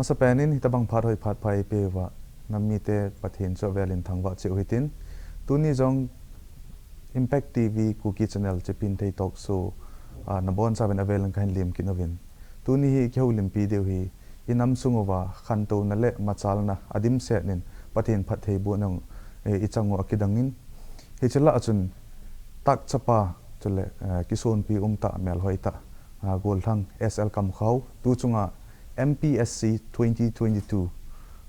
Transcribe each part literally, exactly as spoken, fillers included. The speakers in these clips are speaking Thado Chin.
Masapen in hitabang phat hoi phat pha eipeh uva nam mite Pathen chu avel in thangvah cheh u hitin. Tuni jong Impact T V Kuki Channel Chipin Thei Talk Show, ah, nabonchauvin avel in kahin lem kit uvin. Tuni hi kihoulimpi diu hi inam sung uva khantouna le machalna adimset in Pathen phattheibohna eh, ichang u akidang in. Hiche lah a chun tak chapa chule, eh, kisonpi umtah melhoi tah, ah, gollhang S L Kamkhao, tu chunga M P S C twenty twenty-two,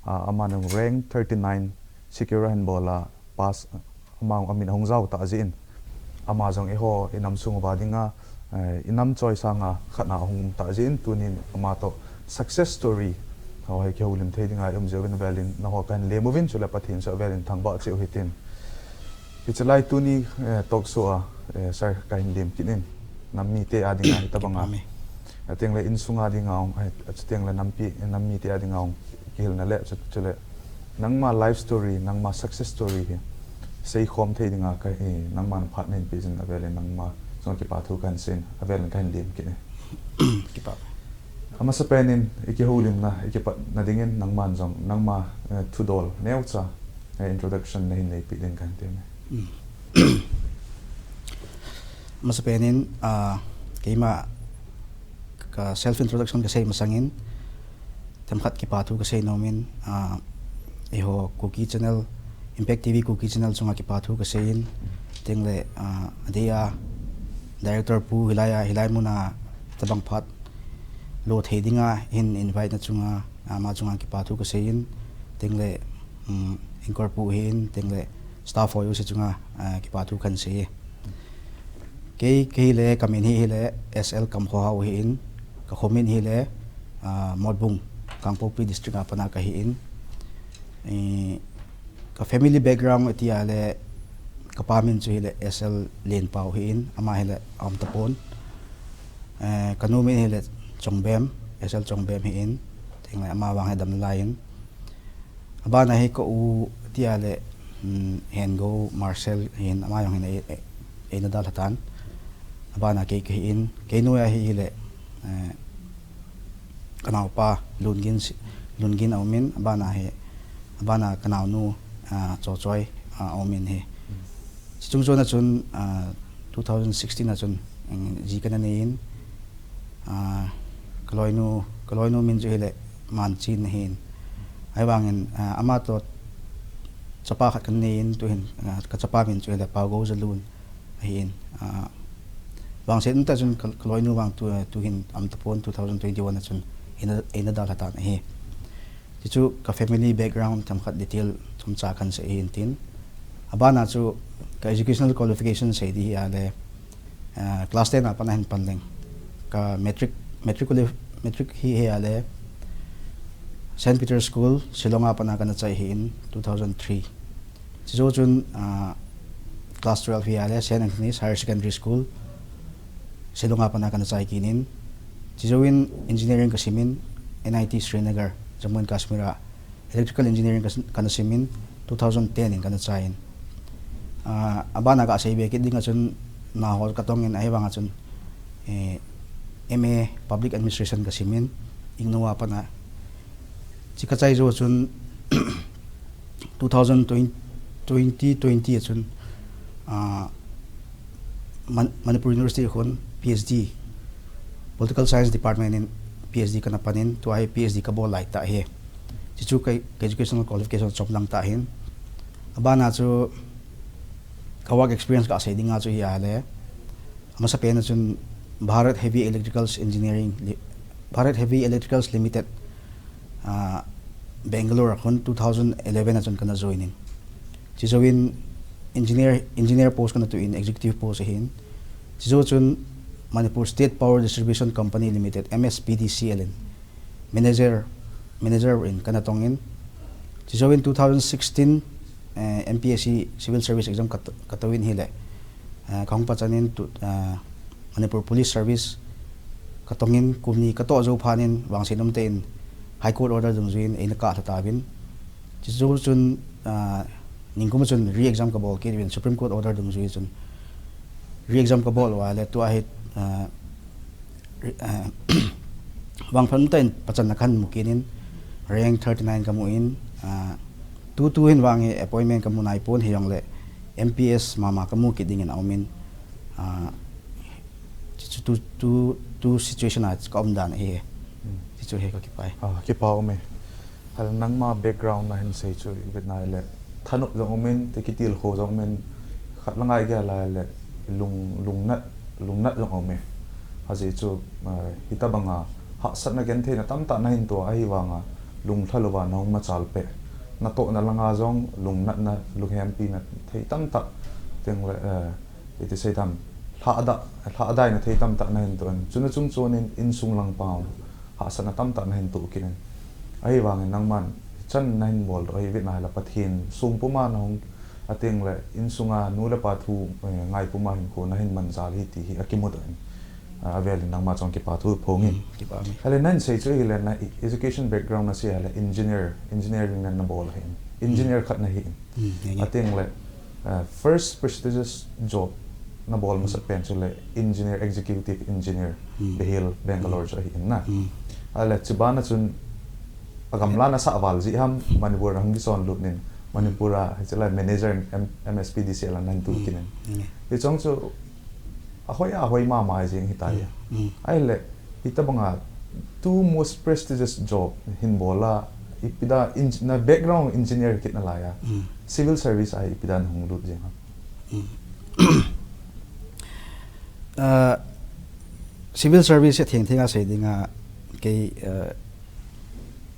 ah, aman jong rank thirty-nine secure ahin bol a, pass, ama jong amin ahung jao tah jeh in. Ama jong eiho inam sung uva dinga, eh, inam choi sanga khat na ahung um tah jeh in, tunin ama toh success story ho hi kihoulim thei dinga i um jeh uvin avel in nangho kahin lem uvin, chule Pathen chu avel in thangvah cheh u hitin. Hiche lai tuni, eh, talk show a, eh, sir kahin lem kit in. Nam mite a dinga hitabang a. Kipah e. Ateng le insung a dinga um, eh, ateng le nampi, nam mite a dinga um. Kihilna le, chu, chule. Nangma life story, nangma success story hi. Seikhom thei dinga ka, eh, nangma phat nahin peh jing avel in nangma. Chunga kipa thu kahin sei in, avel in kahin lem kit e. Kipah. Amasapen in, ikihoulimna, ikipatna dingin nangman jong, nangma, eh, thudol, neocha, eh, introduction nahin neipeh ding kahin tem e. Mm. Masapen in, ah, keima ka self introduction kasei masangin, themkhat kipa thu kasei nomin, ah, eiho Kuki Channel, Impact T V Kuki Channel chunga kipa thu kasei in, tengle, ah, adeh a director pu hilai a, hilai muna tabang phat lo thei dinga hin invite na chunga, ama chunga kipa thu kasei in, tengle, um, anchor pu hin, tengle staff ho jouse chunga, ah, kipa thu kahin sei e. Kei, kei hile, kamin hi hile, S L Kamkhohao hin, kakhomin hile, ah, Motbung, Kangpokpi District a pat a kahin. Eh, ka family background iti a le, kapa min chu hile, S L Lenpao hin, ama hile, aumtapon. Eh, kanu min hile, Chongbem, S L Chongbem hin, tengle ama vang hi damnalai in. Abana hi ka u tia le, um, Hengo Marcel hin ama jong hin ei, ei, eina dalha tan. Abana kei kahin, kei noiya hi hile, eh, kanaopa Lungin si-, Lungin aumin, abana hi, abana kanaonu, ah, Chochoi, ah, aumin hi. Chuchung chon a chun, ah, two thousand sixteen a chun, um, ji kana nei in, ah, kaloinu, kaloinu min chu hile Manchin ahin. Ahivangin, ah, ama toh chapa khat kana nei in, tuhin, ah, kachapa min chu hile Paogou Zalun ahin. Ah, vangset umtah chun ka, kaloinu vang tu, ah, tuhin aumtapon two thousand twenty-one a chun eina, eina dalha tan ahi. Tichu ka family background themkhat detail thumcha kahin sei ahin tin. Abana chu ka educational qualification sei ding hi a le, ah, class ten a pat a hin pan leng. Ka matric, matric quali-, matric hi hi a le Saint Peter's School, Shillong a pat a kana chai ahin two thousand three. Chujou chun, ah, class twelve hi a le Saint Anthony's Higher Secondary School, Shillong a pat a kana chai kit in. Chujouvin engineering kasimin, N I T Srinagar, Jammu and Kashmir a electrical engineering kas-, kana simin, two thousand ten in kana chai in. Ah, abana kasei be kit ding a chun, nao ho katong in ahivang a chun, eh, M A Public Administration kasimin, IGNOU a pat a. Chi kachai jou chun, two thousand twenty, twenty twenty a chun, ah, Man-, Manipur University a khun P H D, Political Science Department in P H D kana pan in, tua hi P H D kabol lai tah hi. Chuchu ka, ka educational qualification chom lang tah ahin. Abana chu ka work experience kasei ding a chu hi a le. Amasapen a chun Bharat Heavy Electricals Engineering Li-, Bharat Heavy Electricals Limited, ah, Bangalore a khun two thousand eleven a chun kana join in. Chujouvin engineer, engineer post kana tu in, executive post ahin. Chujou chun Manipur State Power Distribution Company Limited, M S P D C L in manager, manager in kana tong in. Chujouvin two thousand sixteen, eh, M P S C Civil Service exam ka to-, kato in hile. Eh, kahung pachan in tu, eh, Manipur Police Service katong in kum ni katoh jou phat in vangset umtah in High Court order dungjuiyin eina kalha tauvin. Chuchu chun, ah, ningkum a chun re-exam kabol kit uvin Supreme Court order dungjui chun re-exam kabol uva le tua hi, ah, re-, ah, vangphat umtah in pachanna kahin mu kit in Rank thirty nine kamu in, ah, tu tu hin vang hi appointment kamu nai pon hijongle M P S mama kamu kit dingin aumin, ah, chu, chu tu, tu, tu situation a kaum dan hi. Hmm. Chu hi ka kipai. Ah, kipa ume. Hal nangma background na hin sei chu i vet nai le thanop jong umin, te kitilkhou jong umin, khat la ngai gel a le lung, lungnat, lungnat jong ume. Ajeh chu, eh, hitabanga hahsatna gentheina tamtah nahin toh ahi vanga, lunglha louva nahung machal peh. Natohna langa jong lungnatna, lunghempina thei tamtah tengle, eh, iti sei tam, lhahda, lhahdaina thei tamtah nahin toh in. Chuna chungchon in insung lang pau hahsatna tamtah nahin toh kit in. Ahivangin nangman chan nahin boldoh hi vet nai le Pathen sung puma nahung atengle insunga nu le pa thu, eh, ngai puma hin kho nahin manjal hi ti hi akimudoh in. Ah, avelin nangma chong kipa thu phong in. Hmm, kipa ume. Ahile nahin sei chu hile na e-, education background na sei hile engineer, engineering na nabol ahin. Engineer khat nahi in. Hmm, nge, nge. Atengle, uh, first prestigious job nabol masa pen chu le engineer, executive engineer, Hmm. Behel, Bangalore chu ahi in na. Hmm. Ahile chubana chun agamla nasah val jeh ham Manipur a hung kison lut nin. Manipur a hiche lai manager in M-, M S P D C L a nahin toh kit in. Hmm. Hichong chu ahoi, ahoi mama jeng hitai. Hmm. Hmm. Ahile hitabanga two most prestigious job hin bol a, ipi dia, eng-, na background engineer kit nalai a. Hmm. Civil service a ipi dia nahung lut jeng ham. Hmm. Ah, civil service a thengtheng a sei dinga kei, ah,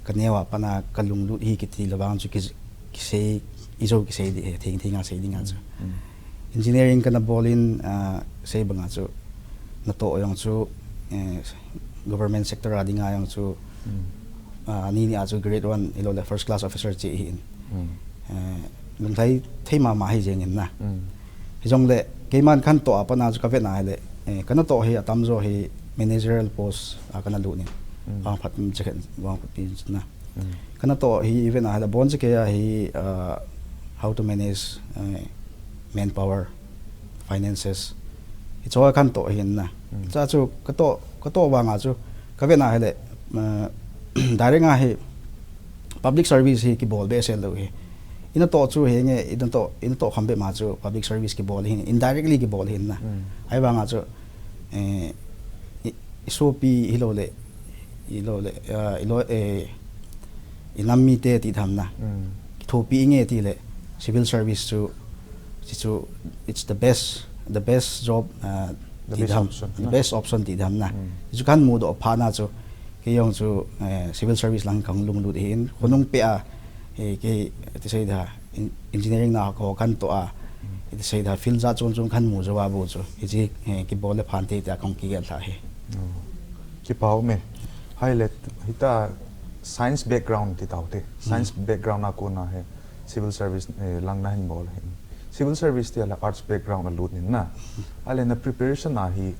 kaneo a pat a kalunglut hi kiti lou vang chu ki, kisei, ijou kisei di, eh, thengtheng a sei dinga chu. Hmm. Engineering kana bol in, ah, sei banga chu natoh jong chu, eh, government sector a dinga jong chu, Hmm. ah, ni ni a chu grade one hilou le first class officer che hi in. Hmm. Eh, lunglhai thei mama hi jeng in na. Hmm. Hijongle keiman kana toh a pat a chu kavet nai le, eh, kana toh hi atamjo hi managerial post a kana lut in. Hmm. Vangphat mi chakhen, vangphat mi na. Hmm. Kana toh hi ivet nai le abon cheh kei a hi, ah, how to manage, eh, manpower, finances. Hicho a kana toh hi in na. Hmm. Cha chu katoh, katoh vanga chu kavet nai le, ah, direct a hi public service hi kibol behseh lou hi. Ina toh chu hi nge, ina toh, ina toh kham be ma chu public service kibol hi, indirectly kibol hi in na. Hmm. Ahivanga chu, eh, i, isopi hilou le, hilou le, ah, hilou, eh, inam mite ti tham na. Hmm. Kithopi inge ti le civil service chu, chu, chu, it's the best, the best job, ah, The ti best tham, option, the na. Best option ti tham na. Hmm. Chu kana mudoh phat na chu, kei jong chu, eh, civil service lang kana lunglut hi in, khonung peh a, eh, kei, ti sei dia, en-, engineering na ho kana toh a, Hmm. ti sei dia, field jat chom chom kana mu jou a bou chu, hiche, eh, kibol le pha inte tia kana kigel lha hi. Oh. Kipa ume. Ahile, hita science background ti tau te. Science Hmm. background a kona hi civil service, eh, lang nahin bol hi. Civil service ti a le arts background a lut nin na. Ahile na preparation a hi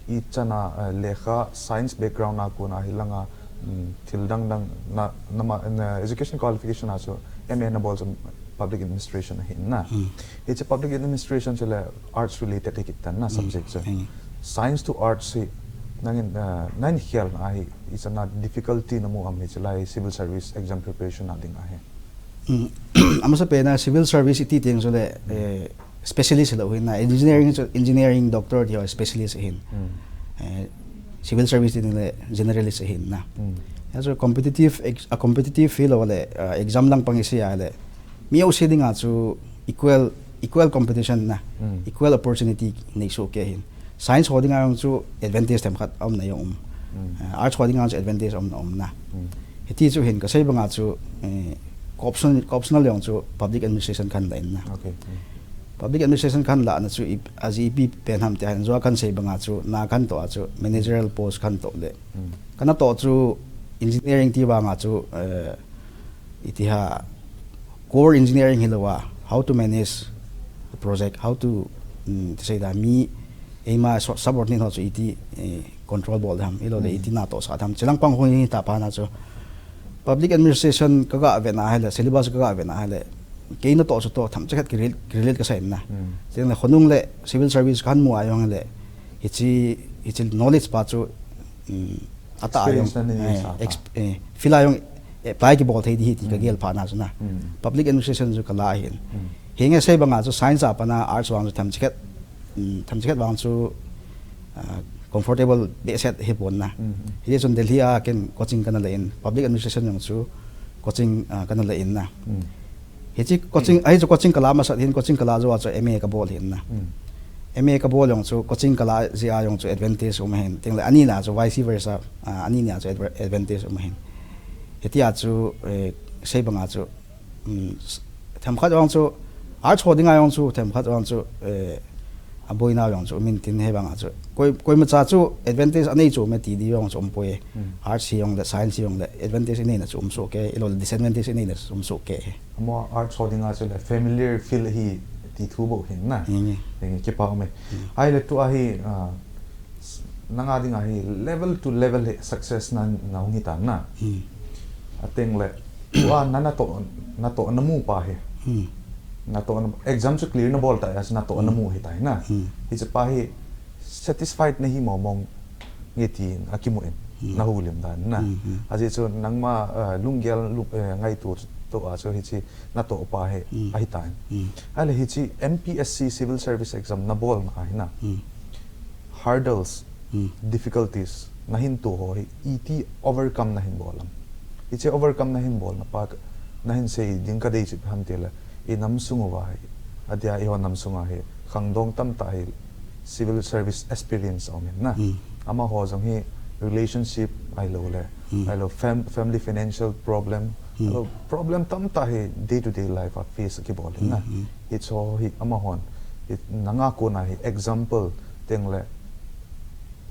ichan a, eh, lekha science background a kona hi langa, mm, thil dang dang na, na ma, na education qualification a chu M A nabol chu public administration ahi na. Hmm. Hiche public administration chu le arts related hi kit tan na Hmm. subject chu. Hmm. Science to arts hi nangin, eh, nahin khel a hi ichan a difficulty namu am hiche lai civil service exam preparation a ding a hi. Hmm. Amasa pen a civil service iti teng chu le, eh, specialist lou hin na, engineering chu engineering doctor ti ho specialist hin. Hmm. Eh, civil service ti le generalist hin na. Hmm. Ya chu competitive ex-, a competitive field le, ah, exam lang pang isei a le, mi jouse dinga chu equal, equal competition na, Hmm. equal opportunity nei soh kei hin. Science ho dinga jong chu advantage themkhat aum na jong um. Hmm. Ah, arts ho dinga jong chu advantage aum na um na. Hmm. Hiti chu hin kasei banga chu, eh, ka option, ka optional jong chu public administration kana la in na. Okay. Hmm. Public administration kana la na chu i, ajeh ipi pen ham ti a hin jong kana sei banga chu na kana toh a chu managerial post kana toh le. Hmm. Kana toh chu engineering ti vanga chu, eh, iti ham core engineering hilou a, how to manage the project, how to, mm, ti sei dia mi, eima so-, subordinate ho chu iti, eh, control bol dem, hilou le Hmm. iti natoh sah dem. Chulang pang ho hi ta pa na chu. Public administration kaga vet na hi le, syllabus kaga vet na hi le. Kei natoh chu toh themcha khat ki rel-, ki relate kasah in na. Hmm. Chulang le khonung le civil service kana mu a jong le. Hiche, hiche knowledge pa chu, mm, atah a jong, Experience na nei eh, sa ta. Exp-, eh, field a jong apply kibol thei di hi ti ka gel phat na chu na. Public administration chu ka la ahin. Hinge sei banga chu science a pat na arts vang chu themcha khat, um, themcha khat vang chu, ah, comfortable behseh hi pon na. Hichun Delhi a ken coaching kana la in, public administration jong chu coaching, ah, kana la in na. Hichi coaching, ahi chu coaching ka la masat hin, coaching ka la jou a chu M A ka bol hin na. M A ka bol jong chu coaching ka la jeh a jong chu advantage um hin. Tengle ani na chu vice versa, ah, ani na chu adver-, advantage um hin. Hiti a chu, eh, sei banga chu, um, s-, themkhat jong chu, arts ho dinga jong chu, themkhat jong chu, eh, aboina jong chu, um in tin hi banga chu. Koi, koimacha chu advantage anei chu um e ti di jong chu um poi. Arts hi jong le, science hi jong le, advantage inei na chu um soh kei, ahilou le disadvantage inei na chu um soh kei. Amaho arts ho dinga chu le familiar field hi ti thu bou hin na. Hinge. Hinge, kipa um e. Ahile tua hi, ah, s-, nanga dinga hi level to level hi success na, na hung hi tan na. Atengle, tua na, natoh, natoh na mu pa hi. Natoh na, exam chu clear na bol ta a, natoh na mu hi tai na. Hiche pa hi satisfied na hi mo mong nge tin akimu in, na houlim dan na. Ajeh chu nangma, ah, lunggel, lung, eh, ngaito toh a chu hiche natoh pa hi ahi tan. Ahile hiche M P S C civil service exam na bol na ahi na. Hurdles, difficulties, na hin to ho hi, iti overcome na hin bol am. Hiche overcome na hin bol na pa, na hin sei ding ka dei chu ipi ham tile, i nam sung uva hi, adia eiho nam sunga hi, khangdong tamtah hi, civil service experience a um in na. Amaho jong hi relationship ahilou le, ahilou fam-, family financial problem, ahilou problem tamtah hi day to day life a face kibol in na. Hicho hi amahon, hi nanga kona hi example tengle,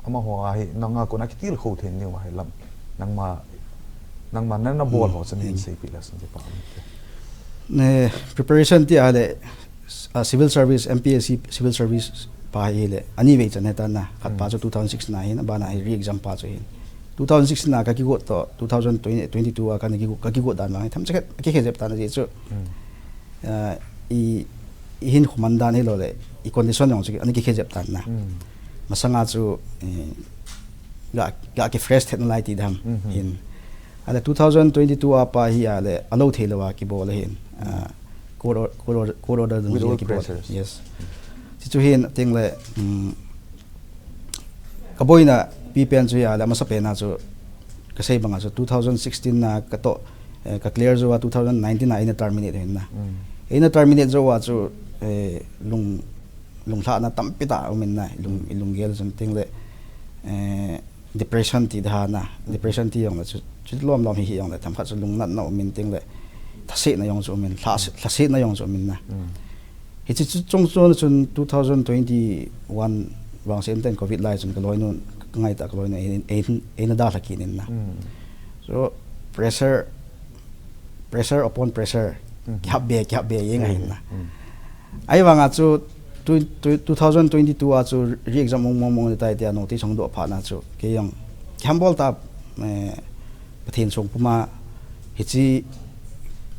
amaho a hi nanga kona kitilkhou thei nau ahi lam. Nangma, nangma na, na bol ho chu na hin seipeh le chun kipa um te. Ne, preparation ti a le, ah, civil service, M P S C civil service pa hi le, ani vei chan he tan na, khat pa chu two thousand six na hin, abana hi re-exam pa chu hin. Two thousand six na ka kigot toh, two thousand twenty, twenty-two a ka na kigot, ka kigot dan vang hi, themcha khat, ka kikhe jep tan ajeh chu. Ah, i, i hinkho man dan hilou le, i condition jong chu, ana kikhe jep tan na. Masanga chu, eh, ga, ga ki fresh thet nalai ti dam hin. Ahile two thousand twenty-two a pa hi ahile, alou thei lou a kibol ahin. Ah, court or-, court or-, court order dang jong kibol. Yes. Chuchu hin, tengle, um, ka boina pi pen chu ahile, amasa pen a chu, ka sei banga chu two thousand sixteen na ka toh, eh, ka clear jou a two thousand nineteen na eina terminate hin na. Eina terminate jou a chu, eh, lung, lunglhahna tampi tah um in na, lung, lunggel chun tengle, eh, depression ti ding na, depression ti jong le chu, chu lom lom hi hi jong le, themkhat chu lungnatna um in tengle, thasehna jong chu um in, lha-, lhasetna jong chu um in na. Hiche chu chung chun, chun two thousand twenty-one vang sem ten covid lai chun ka loinu, ka ngai ta ka loinu, ei, ei, eina dalha kit in na. So, pressure, pressure upon pressure, kihap be, kihap be jeng ahin na. Ahivanga chu, tu-, tu-, two thousand twenty-two a chu re-exam mong mong mong tai tia notice hung doh phat na chu, kei jong kihambol ta, eh, Pathen song puma hiche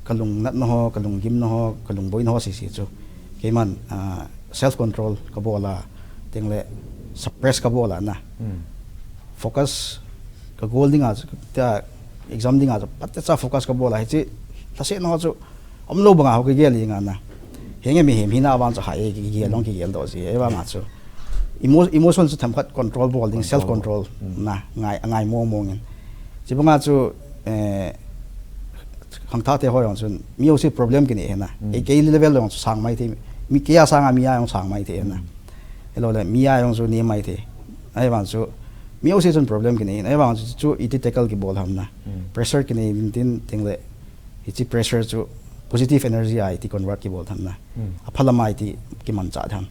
ka lungnatna ho, ka lunggimna ho, ka lungboina ho sese chu. Keiman, ah, self control ka bol a, tengle suppress ka bol a na. Focus ka goal dinga chu, tia exam dinga chu, phatecha focus ka bol a, hiche lhasetna ho chu, umlou banga ho kigel jeng a na. Hinge mihem hina vang chu ha e kigel jong kigel doh ji. Ahivanga chu emo-, emotion chu themkhat control bol ding, self control na, ngai, ngai mong mong in. Chubanga chu, eh, khangthah te ho jong chun, mi jouse problem kinei hi na. Ei, kei level jong chu sang mai thei. Mi, kei a sanga mi a jong sang mai thei hi na. Ahilou le, mi a jong chu nem mai thei. Ahivang chu, mi jouse chun problem kinei hi na. Ahivang chu, chu iti tackle kibol ham na. Pressure kinei in tin, tengle, hiche pressure chu positive energy a iti convert kibol tham na. Aphalam a iti kimanchah tham.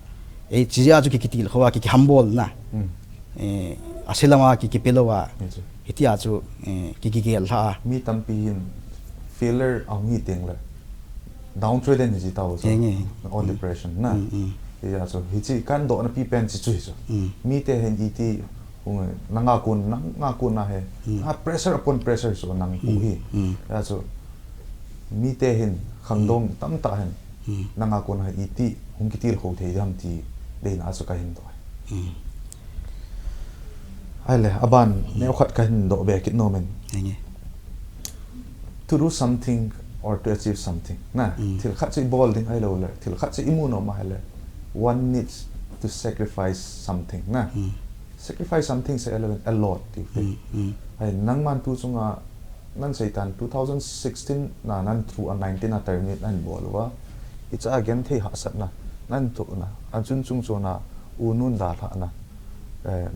Ei, chujeh a chu ki, kitilkhou a, ki, kihambol na. Eh, aselam a ki, kipelou a. Hitia chu, eh, ki, kigel lha a. Mi tampi hin failure ahung hi tengle, downtrodden hi ji tao chu. Hinge. On depression na. Hijeh a chu, hiche kahin dohna pi pen chu chu hi chu. Mite hin iti Hung, nanga kon, nanga kon a hi. A pressure upon pressure chu nang hu hi. Hijeh chu, mite hin, khangdong tamtah hin. Nanga kon a hi iti, hung kitilkhou thei ham ti, deina chu kahin doh. Ahile, aban, neokhat kahin doh be kit nom in. to do something or to achieve something na, thil khat chu i bol ding ahilou le, thil khat chu i mu nom ahile, one needs to sacrifice something na. Sacrifice something se a lot, a lot ti. Hai nangman tu chunga nan seitan two thousand sixteen na nan thu a nineteen a terminate nan bol uva. Hicha a genthei hahsatna nan thoh na, a chun chung chona u nun dalhahna, eh,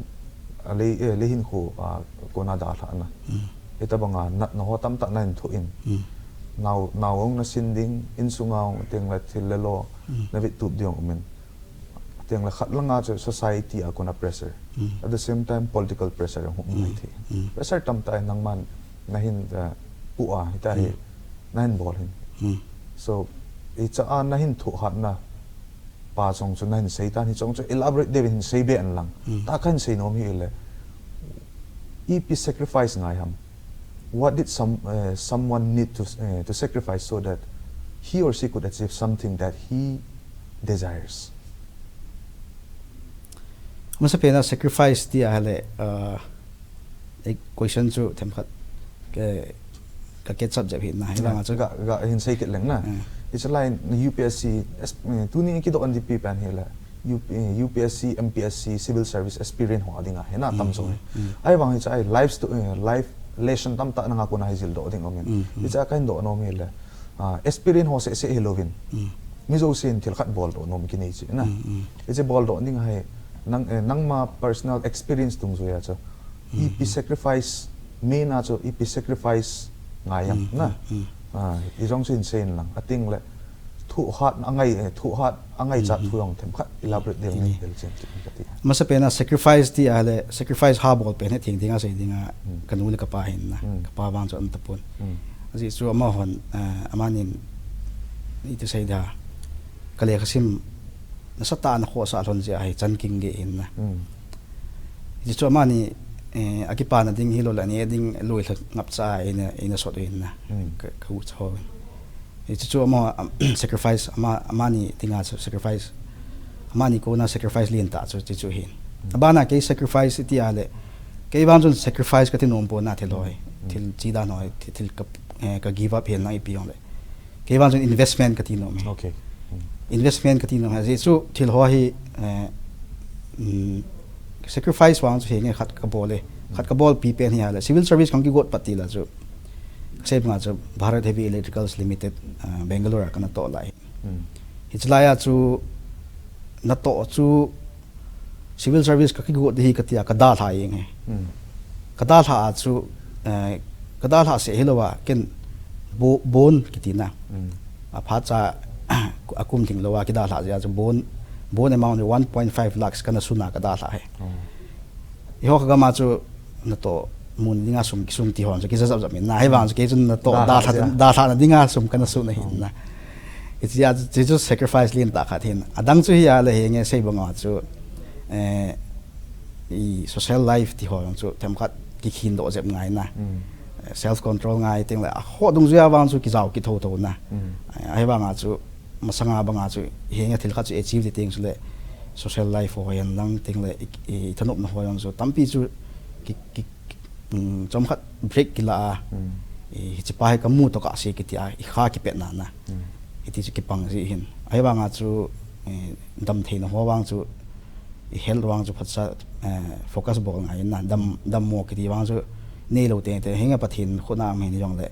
a lei, eh, leihin khu a kona dalhahna. Hitabanga natna ho tamtah nan thoh in. Nau, nau ong na sin ding, insunga ong teng le thil le lo na vit tup ding ong min. Teng le khat langa chu society a kona pressure. At the same time, political pressure hung um mai thei. Pressure tamtah in nangman na hin, uh, pu a, hita hi, na hin bol hin. So, hicha a na hin thoh hatna pa chong chu na hin seitan hi chong chu elaborate deu hin sei be an lang. Ta ka hin sei nom hi le. Ipi sacrifice ngai ham. What did some, uh, someone need to, uh, to sacrifice so that he or she could achieve something that he desires? Masa pena sacrifice ti ahile, uh, eh, question chu themkhat ke, ka ke subject hi na, hi langa chu. Ga, ga hin sei kit leng na. It's like U P S C, S-, eh, tuni kidoh an di pi pen hi la. U P, eh, U P S C, M P S C, civil service aspirant ho dinga hi na tam so. Ai vang hi cha ai life sto-, eh, life lesson tamtah nanga kona hi jil doh ding om in. Hi cha ka hin doh nom hi le. Ah, aspirant ho se se hi lovin. Mi jo sin thil khat bol doh nom kinei chi na. Hi chi bol doh ding hai nang, eh, nangma personal experience tung jo ya chu. Ipi sacrifice, mi na chu ipi sacrifice ngai yang na. Ah, i jong sin sei lang. Ating le, thoh hat a ngai, eh, thoh hat a ngaichat thu jong themkhat elaborate deu nei hel chen ti ka ti. Masa pena sacrifice ti ahile, sacrifice ha bol pen hi thing thing a sei dinga, ka nu le ka pa hin na. Ka pa vang chu an tapon. Ajeh chu amahon, eh, amanin, iti sei da, ka lekha sim nasatah a na khohsah lhon jeh a hi chan king ge hin na. Ajeh chu amani, eh, akipana ding hilou le, ani ding lui lha ngap cha a eina, eina sot u hin na. Ka, ka u cha ho. Hichu chu ama, am, sacrifice, ama, amani dinga chu sacrifice. Amani kona sacrifice lentah chu, chu, chu hin. Abana kei sacrifice iti ahile, kei vang chun sacrifice ka ti nom pon na thil ho hi. Thil chi dan ho hi, thi-, thil ka, eh, ka give up hin na ipi jong le. Kei vang chun investment ka ti nom hi. Okay. Investment ka ti nom hi. Ajeh chu thil ho hi, eh, mm, sacrifice vang chu hi nge khat ka bol e. Khat ka bol pi pen hi ahile. Civil service kong kigot pat ti la chu. Ka sei banga chu Bharat Heavy Electricals Limited, ah, Bangalore a kana toh lai. Hichi lai a chu na toh chu civil service ka kigot di hi ka ti a ka dalha jeng e. Ka dalha a chu, eh, ka dalha se hilou a ken bo-, bond kiti na. Aphat cha a kum ding lou a kidalha jeh a chu bond, bond amount one point five lakhs kana sun a ka dalha hi. Eiho ka gam a chu natoh mun dinga sum, kisum ti hon chu kija jap jap in na, hivang chu kei chun natoh dalha, dalha na dinga sum kana sun ahin na. Hichi a chu, chu sacrifice lentah khat hin. Adang chu hi ahile hi nge sei banga chu, eh, i social life ti ho jong chu themkhat kikhin doh jep ngai na. Eh, self control ngai teng le, a ho dungjuia vang chu kijao kitho tho na. Eh, ahivanga chu masanga banga chu, hi nge thil khat chu achieve ti teng chu le, social life ho hihen lang teng le, i, i, i thanopna ho jong chu, tampi chu, ki, ki, um, chomkhat break kila a, i, hichi pa hi ka mu toh ka se kiti a, i kha kipet na na. Hiti chu kipang ji hin. Ahivanga chu, eh, damtheina ho vang chu, i health vang chu phatcha, eh, focus bol ngai na, dam, dammo kiti vang chu, neilou teng teng, hi nge Pathen khut a um hin jong le,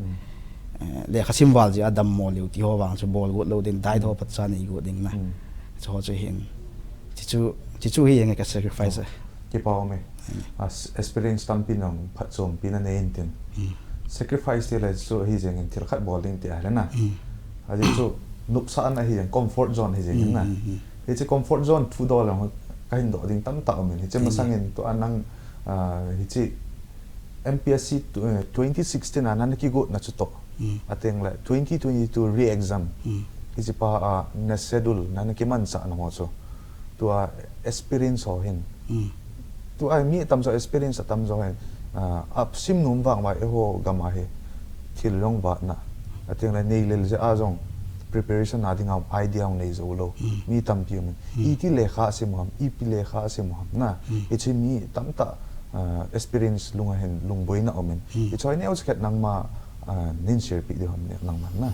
eh, lekha sim val jeh a dammo lou ti ho vang chu bol got lou ding, diet ho phatcha nei got ding na. Chu ho chu hin. Chi chu, chi chu hi nge ka sacrifice e. Kipa um e. As-, experience tampi nang phatchompi na nei in tin. Sacrifice ti le chu hi jeng in thil khat bol ding ti ahile na. Ajeh chu nopsahna hi jeng, comfort zone hi jeng in na. Hichi comfort zone thu doh lang ka hin doh ding tamtah um in. Hichi masang in tua nang, ah, hichi M P S C tu-, eh, twenty sixteen a nana kigotna chu toh. Ateng le twenty twenty-two re-exam. Hichi pa a na schedule nana kimanchah na ho chu. Tua experience ho hin. Tua mi atam jo experience atam jo hin. Ah, a sim nom vang vai eiho gam a hi. Thil jong vatna. Ateng le neilel jeh a jong preparation a dinga idea jong nei jou lou. Mi tampi um in. Iti lekha sim u ham, ipi lekha sim u ham na. Hichi mi tamtah, ah, experience lung a hin lungboina um in. Hichi neo khat nangma Ah, nin share pi di hon le nang man na.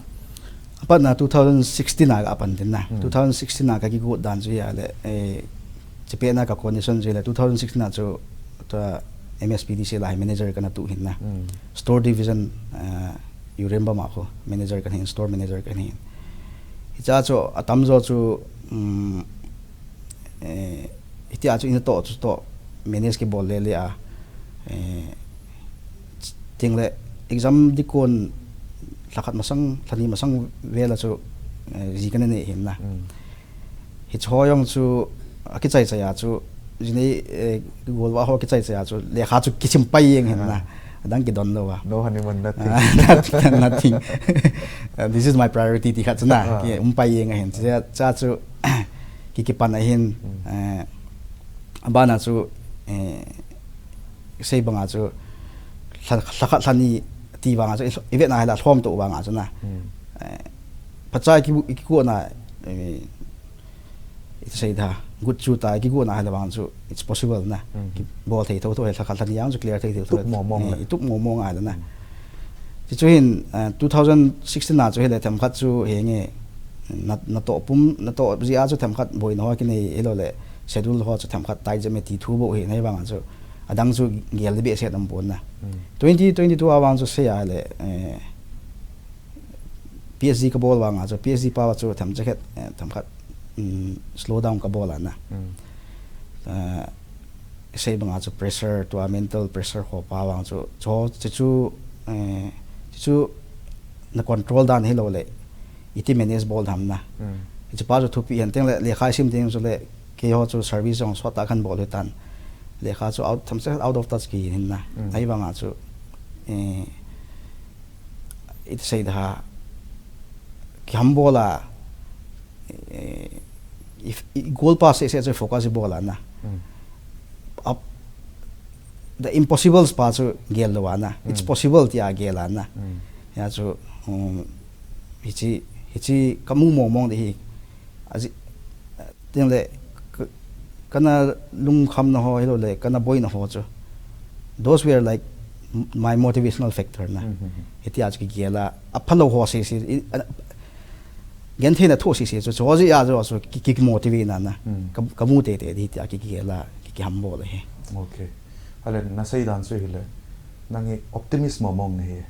Apat na two thousand sixteen a ka apan din na. Hmm. Two thousand sixteen a ka kigot dan chu ya le, eh, chipet na ka condition chu le two thousand sixteen a chu ta M S P D C la manager kana tu hin na. Hmm. Store division, eh, you remember ma ko manager kana hin, store manager kana hin. Hicha chu atam jo chu, um, eh, hitia chu in to chu to manage kibol le le a, eh, ting le exam di kon lhakhat masang, lhani masang vela chu, eh, ji kana nei hin na. Mm. Hicho jong chu akichai chai a chu ji nei, eh, golva ho kichai chai a chu lekha chu kisim pai jeng hin na. Ah. Adang kidon lou a. No honeymoon, nothing. Ah, nothing, nothing. Uh, this is my priority ti khat chu na. Ah. Ki um pai jeng hin. Cha, cha chu ki, kipan a hin, mm, eh, abana chu, eh, sei banga chu lha, lhakhat lhani ti banga chu i, i vet na hila lhom to banga chu na. Mm. Eh, phacha ki, kigona, eh, i sei da, gut chu ta kigona hila banga chu it's possible na. Mm. Kibol thei tho tho, lhakhat lhani jang chu clear thei tho tho. Tup mo mong, eh, le. I tup mo mong a le na. Mm. Ti chu hin, eh, two thousand sixteen a chu hile themkhat chu henge, na, na to pum, na to ji a chu themkhat boina ho kinei, hilo le schedule ho chu themkhat tai jeme ti thu bou hi nei banga chu adang chu gel di behseh nam pon na. Mm. Twenty twenty-two a bang chu sei a le, eh, P H D ka bol banga chu P H D pa chu themcha khat, eh, themkhat, mm, slow down ka bol a na. Mm. Eh, sei banga chu pressure, tua mental pressure ho pa bang chu, chu, chu, chu, eh, chu, chu na control dan hilo le, iti manage bol tham na. Mm. Chu pa chu thupi hen teng le, lekha sim teng chu le, keiho chu service jong sot ta kan bol le tan. Lekha chu out, themcha out of touch ki hin na. Mm. Ahivanga chu, eh, iti sei da, kiham bol a, eh, if, i goal pa seh seh chu focus i bol a na. Mm. Up, the impossibles pa chu gel lou a na. It's, mm, possible tia gel a na. Mm. Ya chu, um, hichi, hichi ka mu mong mong di hi. Aji, teng le, ka, kana lungkham na ho, hilo le, kana boina ho chu. Those were like m-, my motivational factor na. Mm, mm, mm. Hitia chu kigel a, aphalou ho seh seh, i, a, genthei na tho seh seh chu, chu ji a chu, chu ki, ki motivate na na. Mm. Ka, ka mu tei tei di hitia ki, kigel a, ki, kiham bol le hi. Okay. Ale, na sei dan chu hile, nang hi optimist mo mong na hi.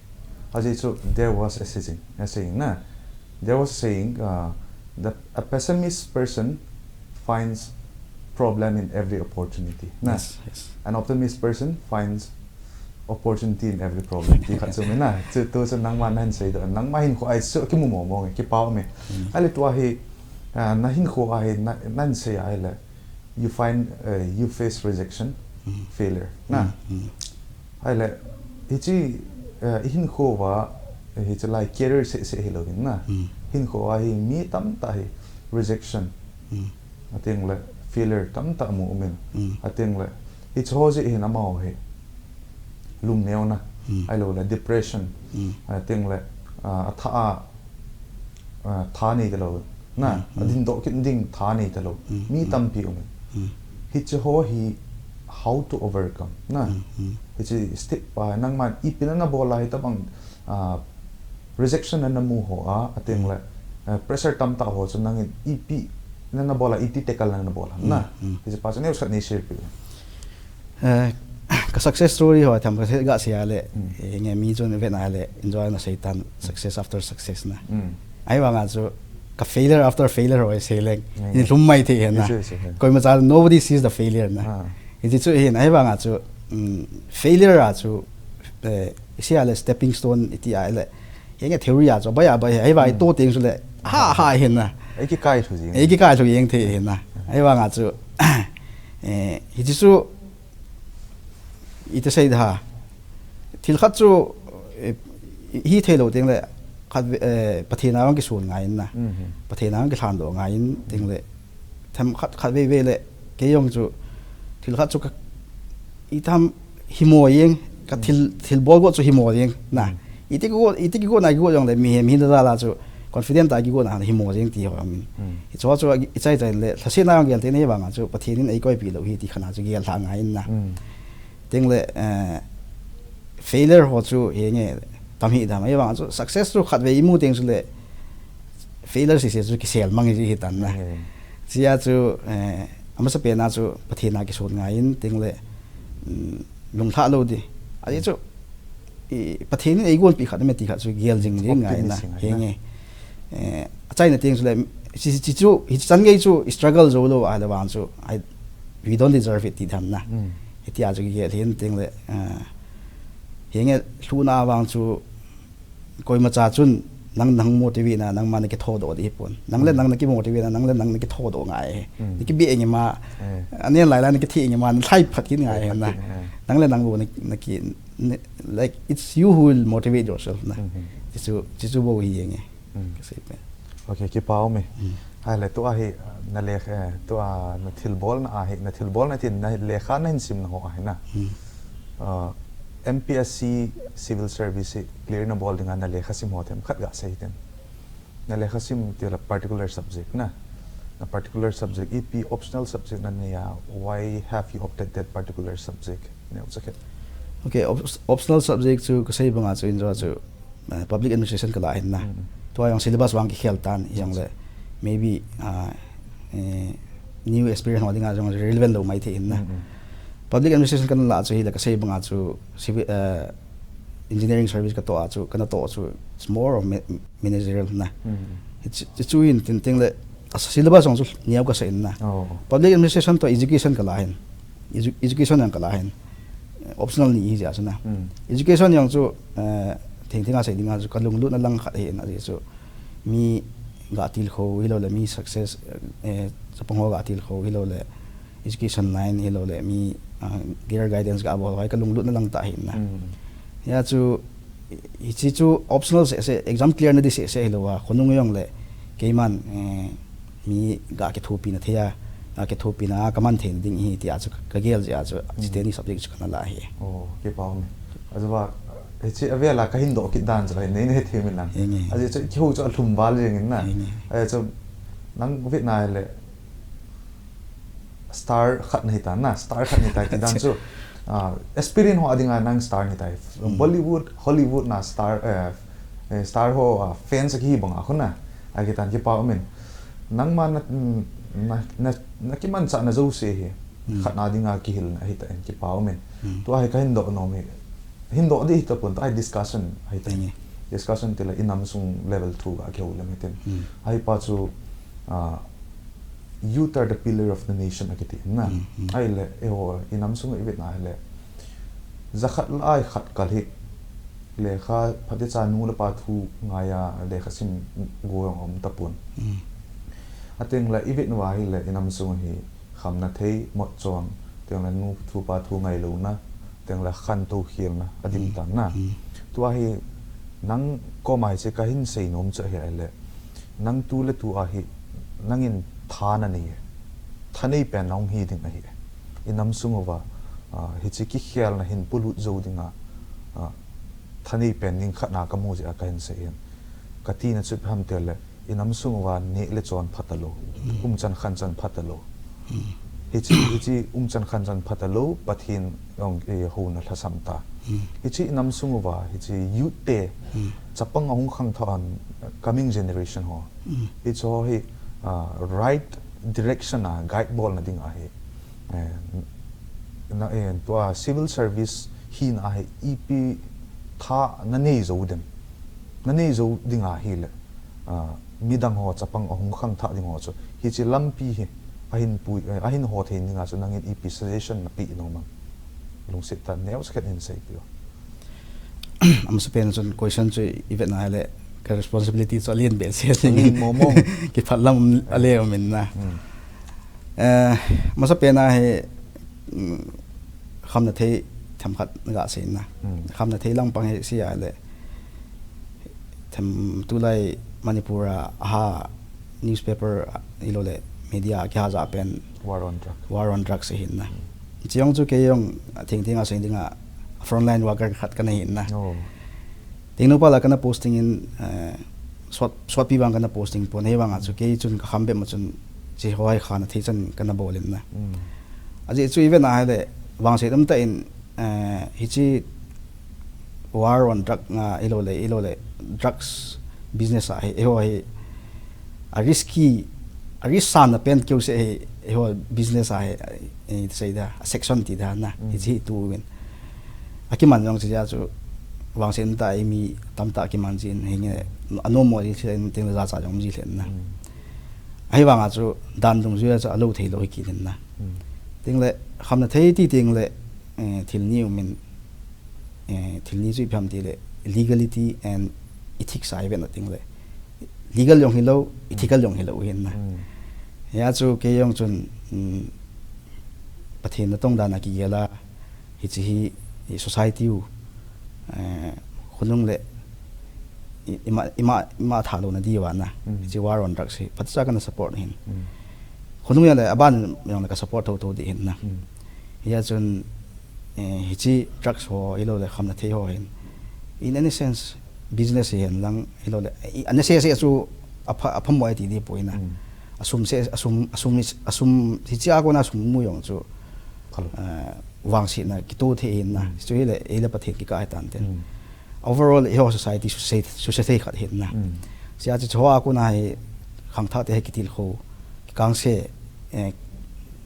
Aji chu, there was a saying, a saying na. There was a saying, uh, that a pessimist person finds problem in every opportunity. Na? Yes, yes. An optimist person finds opportunity in every problem. Ti khat chu mi na. Chu tu chu nangma na hin sei do. Nangma hinkho a hi chu kimu mo mong e, kipa um e. Mm. Ale tua hi, ah, na hinkho a hi na, na hin sei a hile, you find, uh, you face rejection, mm, failure. Na? Mm, mm. Ahile, hichi, uh, i hinkho va, hichi lai career seh seh hilou hin na. Mm. Hinkho a hi mi tamtah hi rejection. Mm. Ateng le failure tamtah mu um in. Mm. Ateng le, hichi ho jeh hin amaho hi lungneo na. Mm. Ahilou le depression. Mm. Ateng le, uh, atha a, ah, tha nei talou na, mm, mm, adin doh kit ding tha nei talou. Mm, mi, mm, tampi um. Mm. Hichi ho hi how to overcome na. Mm, mm. Hichi step pa nangman ipi na na bol a hitabang, ah, rejection na na mu ho a, ateng le, mm, ah, pressure tamtah ho chu nangin ipi na na bol a, iti tackle na na bol a na. Mm, mm. Hichi pa chu news khat nei share pi. Eh, ka success story ho tham ka se ga sia le, mm, eh, nge mi chun ve na le, enjoy na sei tan, success after success na. Mm. Ahivanga chu ka failure after failure ho sei leng. Mm. Ni lhum mai thei hen na. Yes, yes, yes. Koima cha, nobody sees the failure na. Ah. Hichi chu hin, ahivanga chu, mm, failure a chu, eh, sia le stepping stone iti a le. Henge theory a chu, bai a bai, ahivang, mm, i to teng chu le, ha, ha, hen na. Ei kikai thu jing. Ei kikai thu jing thei hen na. Ahivanga chu, eh, hichi chu, iti sei da. Thil khat chu, eh, hi thei lou teng le, khat ve, eh, Pathen a hung kisun ngai in na. Mhm. Pathen a hung kilhan doh ngai in teng le, themkhat, khat vei vei le, kei jong chu, thil khat chu ka, i tham himo jeng, ka thil, mm, thil bol got chu himo jeng na. Mm. Iti kigot, iti kigot na kigot jong le, mihem hin da la chu, confident a kigot na himo jeng ti ho min. Mm. Hichu chu i chai chai le, lhasetna jong gel te nei vang a chu, Pathen in ei koipi lou hi ti khat a chu gel lha ngai in na. Mm. Teng le, eh, failure ho chu henge, tam hi dam. Ahivang chu success chu khatvei imu teng chule failure sese chu kisel mang hi tan na. Chia chu, eh, amasapen a chu Pathen a kisut ngai in teng le, mm, lunglhah lou di. Ahi chu, i, Pathen in eigonpi khat me ti khat chu gel jing jing ngai na. Henge. Eh, achaina teng chule, chi, chi chu, hi chan gei chu struggle jou lou a le vang chu, I, we don't deserve it ti dam na. Hitia chu kigel hin teng le, eh, henge lhuna vang chu, koimacha chun nang, nang motivate na, nangma nakithodoh di pon. Nang le nang nakimotivate na, nang le nang nakithodoh ngai. Nakibe nge ma, anen lai lai nakithi nge ma, nalhai phat kit ngai na. Nang le nang bou na, naki, ne, like, it's you who will motivate yourself na. Chichu, chichu bou hi nge. Kasei pe. Okay, kipa um e. Ahile tua hi, na le, eh, tua na thilbolna ahi, na thilbolna tin na lekha nahin simna ho ahi na. Ah, M P S C civil service hi clear nabol dinga na lekha sim ho themkhat gasei tin. Na lekha sim tila particular subject na. Na particular subject ipi optional subject nanei a, why have you opted that particular subject? Neo sakhet. Okay, op-, optional subject chu kasei banga chu injo chu, eh, public administration kalah hin na. Tua jong syllabus vang kikhel tan, jong le maybe, ah, eh, new experience ho dinga jong relevant lou mai thei hin na. Public administration kana lah chu hile kasei banga chu civil, eh, engineering service katoh a chu, kana toh chu it's more of ma-, managerial na. Chu, chu in tin teng le, a syllabus jong chu neo kasei in na. Public administration to education kalah hin. Edu-, education jong kalah hin. Optional ni hi jeh a chu na. Education jong chu, eh, thengtheng a sei dinga chu kalunglutna lang khat hi na jeh chu. Mi gatilkhou hilou le mi success, eh, chapang ho gatilkhou hilou le education line hilou le mi, ah, career guidance gabol ho hi kalunglutna lang tah hi na. Hia chu hiche chu optional seh seh, exam clear nadi seh seh hilou a, khonung jong le keiman, eh, mi gakithopina thei a, gakithopina kaman theina ding hi tia chu kagel jeh a chu, chuteni subject chu kana lah hi. Oh, kipa um e. Ajeh chu, hiche avel a kahin doh kit dan chu hi, nei, nei thei min lang. Ajeh chu, kihou chu alhum val jeng in na. Ajeh chu, nang vetna le, star khat nahi ta na, star khat nahi ta ti dan chu, ah, aspirant ho a dinga nang star nahi ta. Bollywood, Hollywood na star, eh, eh, star ho, ah, fans akihi banga khu na. Akitan kipa um in. Nangma na, na, na, nakimanchahna jouse hi. Khat na dinga kihilna ahi ta in kipa um in. Tua hi kahin doh nom hi. Hin doh di hita pon, tua hi discussion ahi ta. Discussion tile inam sung level thu ga kihou lem hitin. Ahi pa chu, ah, youth are the pillar of the nation akiti na. Ahile, eiho, inam sung ivet na hile. Jakhat lai khat kal hi. Lekha phatecha nu le pa thu ngai a lekha sim go jong um tapon. Ateng le ivet na va hile inam sung hi khamna thei, motchon, teng le nu thu pa thu ngailouna, teng le khantou khelna, adim tan na. Tua hi nang koma hiche kahin sei nom chu ahi le, nang tu le tu a hi, nangin tha nanei e, thanei pen nahung hi ding ahi e. Inam sung uva, ah, hiche kikhelna hin polut jou dinga, ah, thanei pen ding khat na kamu jeh a kahin sei in. Katina chu ipi ham tile, inam sung uva neh le chon phatalou, umchan khanchan phatalou. Hiche, hiche umchan khanchan phatalou, Pathen jong, eh, houna lhasam ta. Hiche inam sung uva, hiche youth te, chapang ahung khangthah a, coming generation ho. Hiche ho hi, ah, right direction a guide bolna dinga hi. Eh, na, eh, tua civil service hina hi ipi tha nanei jou dem. Nanei jou dinga hile, ah, midang ho chapang ahung khangthah ding ho chu. Hiche lampi hi ahin pui, eh, ahin ho thei dinga chu nangin ipi suggestion napeh nom am. Lungset tah a neo sakhet in seipeh o. Amasapen chun question chu ivet na hile ka responsibility chu alen behseh jing in. Alen mong mong. Kiphat lam ale um in na. Eh, amasapen a hi, mm, khamna thei themkhat gasei na. Khamna thei langpang hi sei a le. Them tulai Manipur a, aha, newspaper, ah, hilou le media kiha ja pen War on Drugs. War on Drugs ahi na. Chujong chu kei jong thengtheng a sei dinga frontline worker khat kana hi na. Tengnoupal a kana posting in, eh, sot, sotpi vang kana posting pon, ahivang a chu kei chun kakham bep ma chun hiche ho hi khana thei chan kana bol in na. Ajeh chu ivet na hile vangset umtah in, eh, hiche war on drug nga, ilole, ilole, drugs business a hi, eiho hi, a risky, a risk sana pen keu se hi, eiho business a hi, eh, sei da, a section ti da na, Mm. hichi tu win. A kiman jong chi ja chu, vangsen ta i mi tam ta kiman jin, hinge, a no mo ji chen ting la cha jong ji len na. Mm. Ahi vanga chu, dan dung ju chu a lo thei lo hi ki len na. Mm. Ting le, kham na thei ti ting le, eh, thil ni u min, eh, thil ni chu ipi ham ti le, legality and ethics a i vet na ting le, legal jong hi lo, ethical jong hi lo hin na. Mm. Hia chu kei jong chun, mm, Pathen na tong dan a kigel a, hichi hi, i society u, eh, khonung le, i, ima, ima, ima tha lo na di wa na. Mm. Hichi war on drugs hi, phatcha kana support hin. Mm. Khonung ya le, aban jong le ka support tho tho di hin na. Mm. Hia chun, eh, hichi drugs ho, ilole kham na thei ho hin. In any sense, business hi hen lang, ilole, i, a necessary chu a pha, a pha mo ai ti di poi na. Mm. A sum se, a sum, a sum, a sum, hichi a ko na sum mu jong chu, Phalo. eh, vangsi na, ki to thei hin na. Mm. Chu hi le, ei le Pathen ki ka hai tan ten. Mm. Overall, eiho society, society, society khat hin na. Mm. Sia chu chu a ko na hi, khang tha te hi ki til kho. Kang se, eh,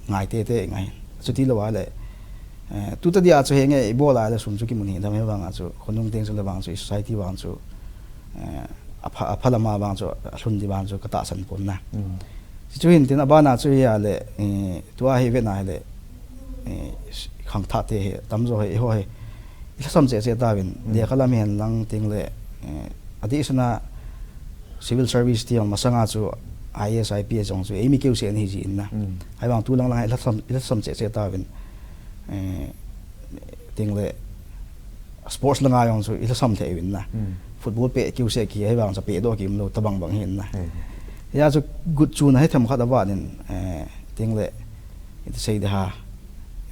ngai te te ngai. Chuti lo a le, eh, tu ta dia chu henge i bol a le sum chu kimun hi dam he vang a chu, khonung teng chu le vang chu, i society vang chu, eh, a pha, a pha lama vang chu, a lhun di vang chu, ka tahsan pon na. Mm. Chu chu hin tin a bana chu hi a le, eh, tua hi ve na hi le, eh, khang tha te hi, tam jo hi, ho hi, I lhasam cheh cheh tauvin, Mm. lekha lam hen lang ting le, eh, adih suna civil service ti jong masanga chu I A S, I P S jong chu eimi keu se ni hi ji in na. Mm. Ahivang tu lang lang i lhasam, i lhasam cheh cheh tauvin, eh, ting le sports langa jong chu i lhasam thei uvin na. Mm. Football pe keu se ki, ahivang chu pe doh ki um lo tabang bang hi in na. Mm. Hia chu gut chu na hi them khat a van in, eh, ting le, i ti sei de ha.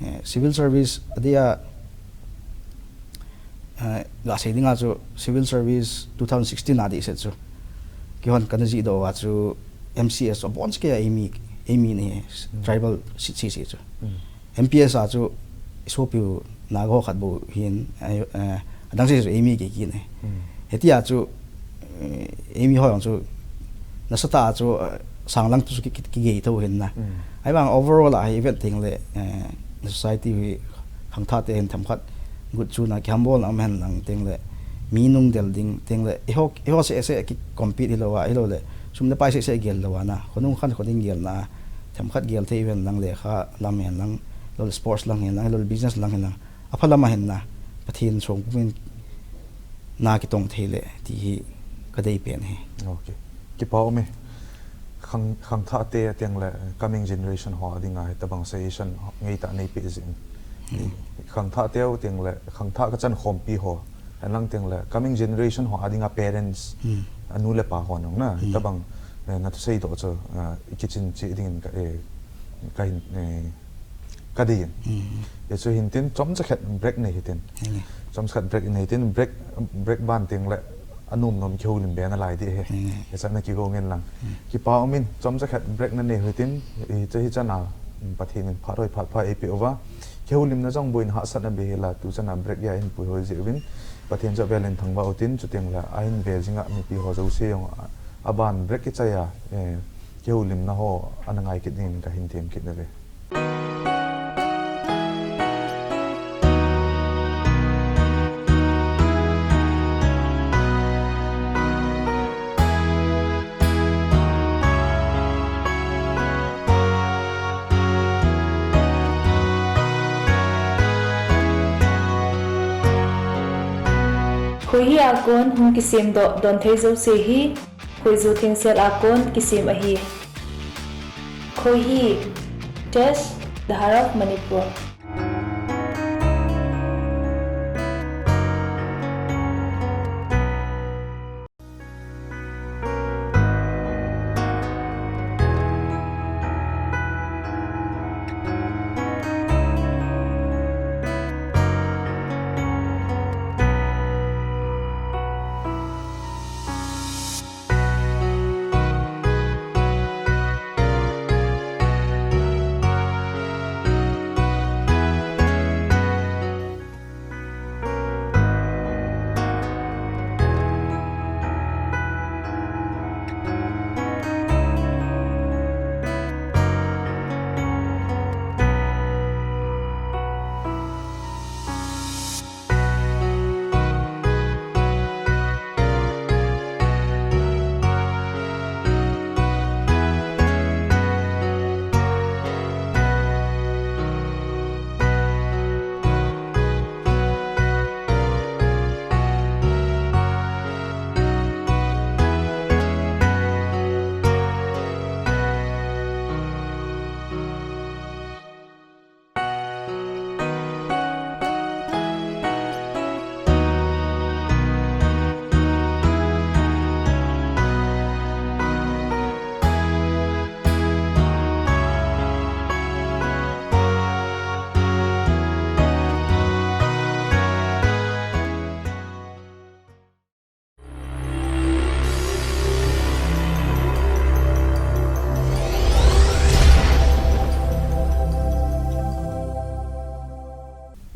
Eh, civil service, adia, Eh, ga sei dinga chu civil service two thousand sixteen a dih set chu. Kihon kana ji do a chu M C S a bon ske a eimi, eimi ni Mm. tribal si, si, si chu. Mm. M P S a chu i sopiu Naga ho khat bou hin, eh, eh, adang se chu eimi ke ki ne. Mm. Heti a chu, eh, eimi ho jong chu nasatah a chu, eh, sang lang tu chu ki, ki, ki gei tho hin na. Mm. Ahivang overall a hi event ting le, eh, society hi khangthah te hin themkhat gut chu na kihambol na um hen lang ting le mi nung del ding ting le eiho, eiho se se ki compete hi lo a, hi lo le sum le pai se se gel lo a na. Khonung khan kho ding gel na themkhat gel thei hen lang le kha lam hen lang lo le sports lang hen lang lo le business lang hen lang. A pha lam a hin na, Pathen songpum in na kitong thei le, ti hi ka dei pen hi. Ok. Kipa um e. Khang, khangthah te a tiang le, coming generation ho a dinga hi tabang suggestion ho, ngei ta nei pe zin. Hmm. Khangthah te u tiang le, khangthah ka chan khompi ho. Hen lang tiang le, coming generation ho a dinga parents, Hmm. a nu le pa ho nung na, Hmm. tabang, eh, na thusei doh chu, eh, i kichin chi ding in ka, eh, ka hin, eh, ka dei in. Mm. Hichu hin tin, chomcha khat break nei hitin. Henge. Chomcha khat break nei hitin, break, break ban ting le, a nom nom kihoulim be na lai di hi. Henge. Hicha na kigo ngen lang. Mm. Kipa um in, chomcha khat break na nei hitin, hicha hi chana, Pathen in phat hoi phat pha ei pe uva. Kihoulim na jong boin hahsat na be hi la, tu chana break ya in pui hoi ji uvin. Pathen cha vel in thangvah utin, chuting le, a hin ve jinga mipi ho jouse jong, a ban break kichai a, eh, kihoulim na ho, ana ngai kit ding in ka hin them kit na ve. Khoihi a kon hung kisem doh don thei jouse hi, Khoiju Thengsel a kon kisem ahi. Khoihi, Tesh, The Heart of Manipur.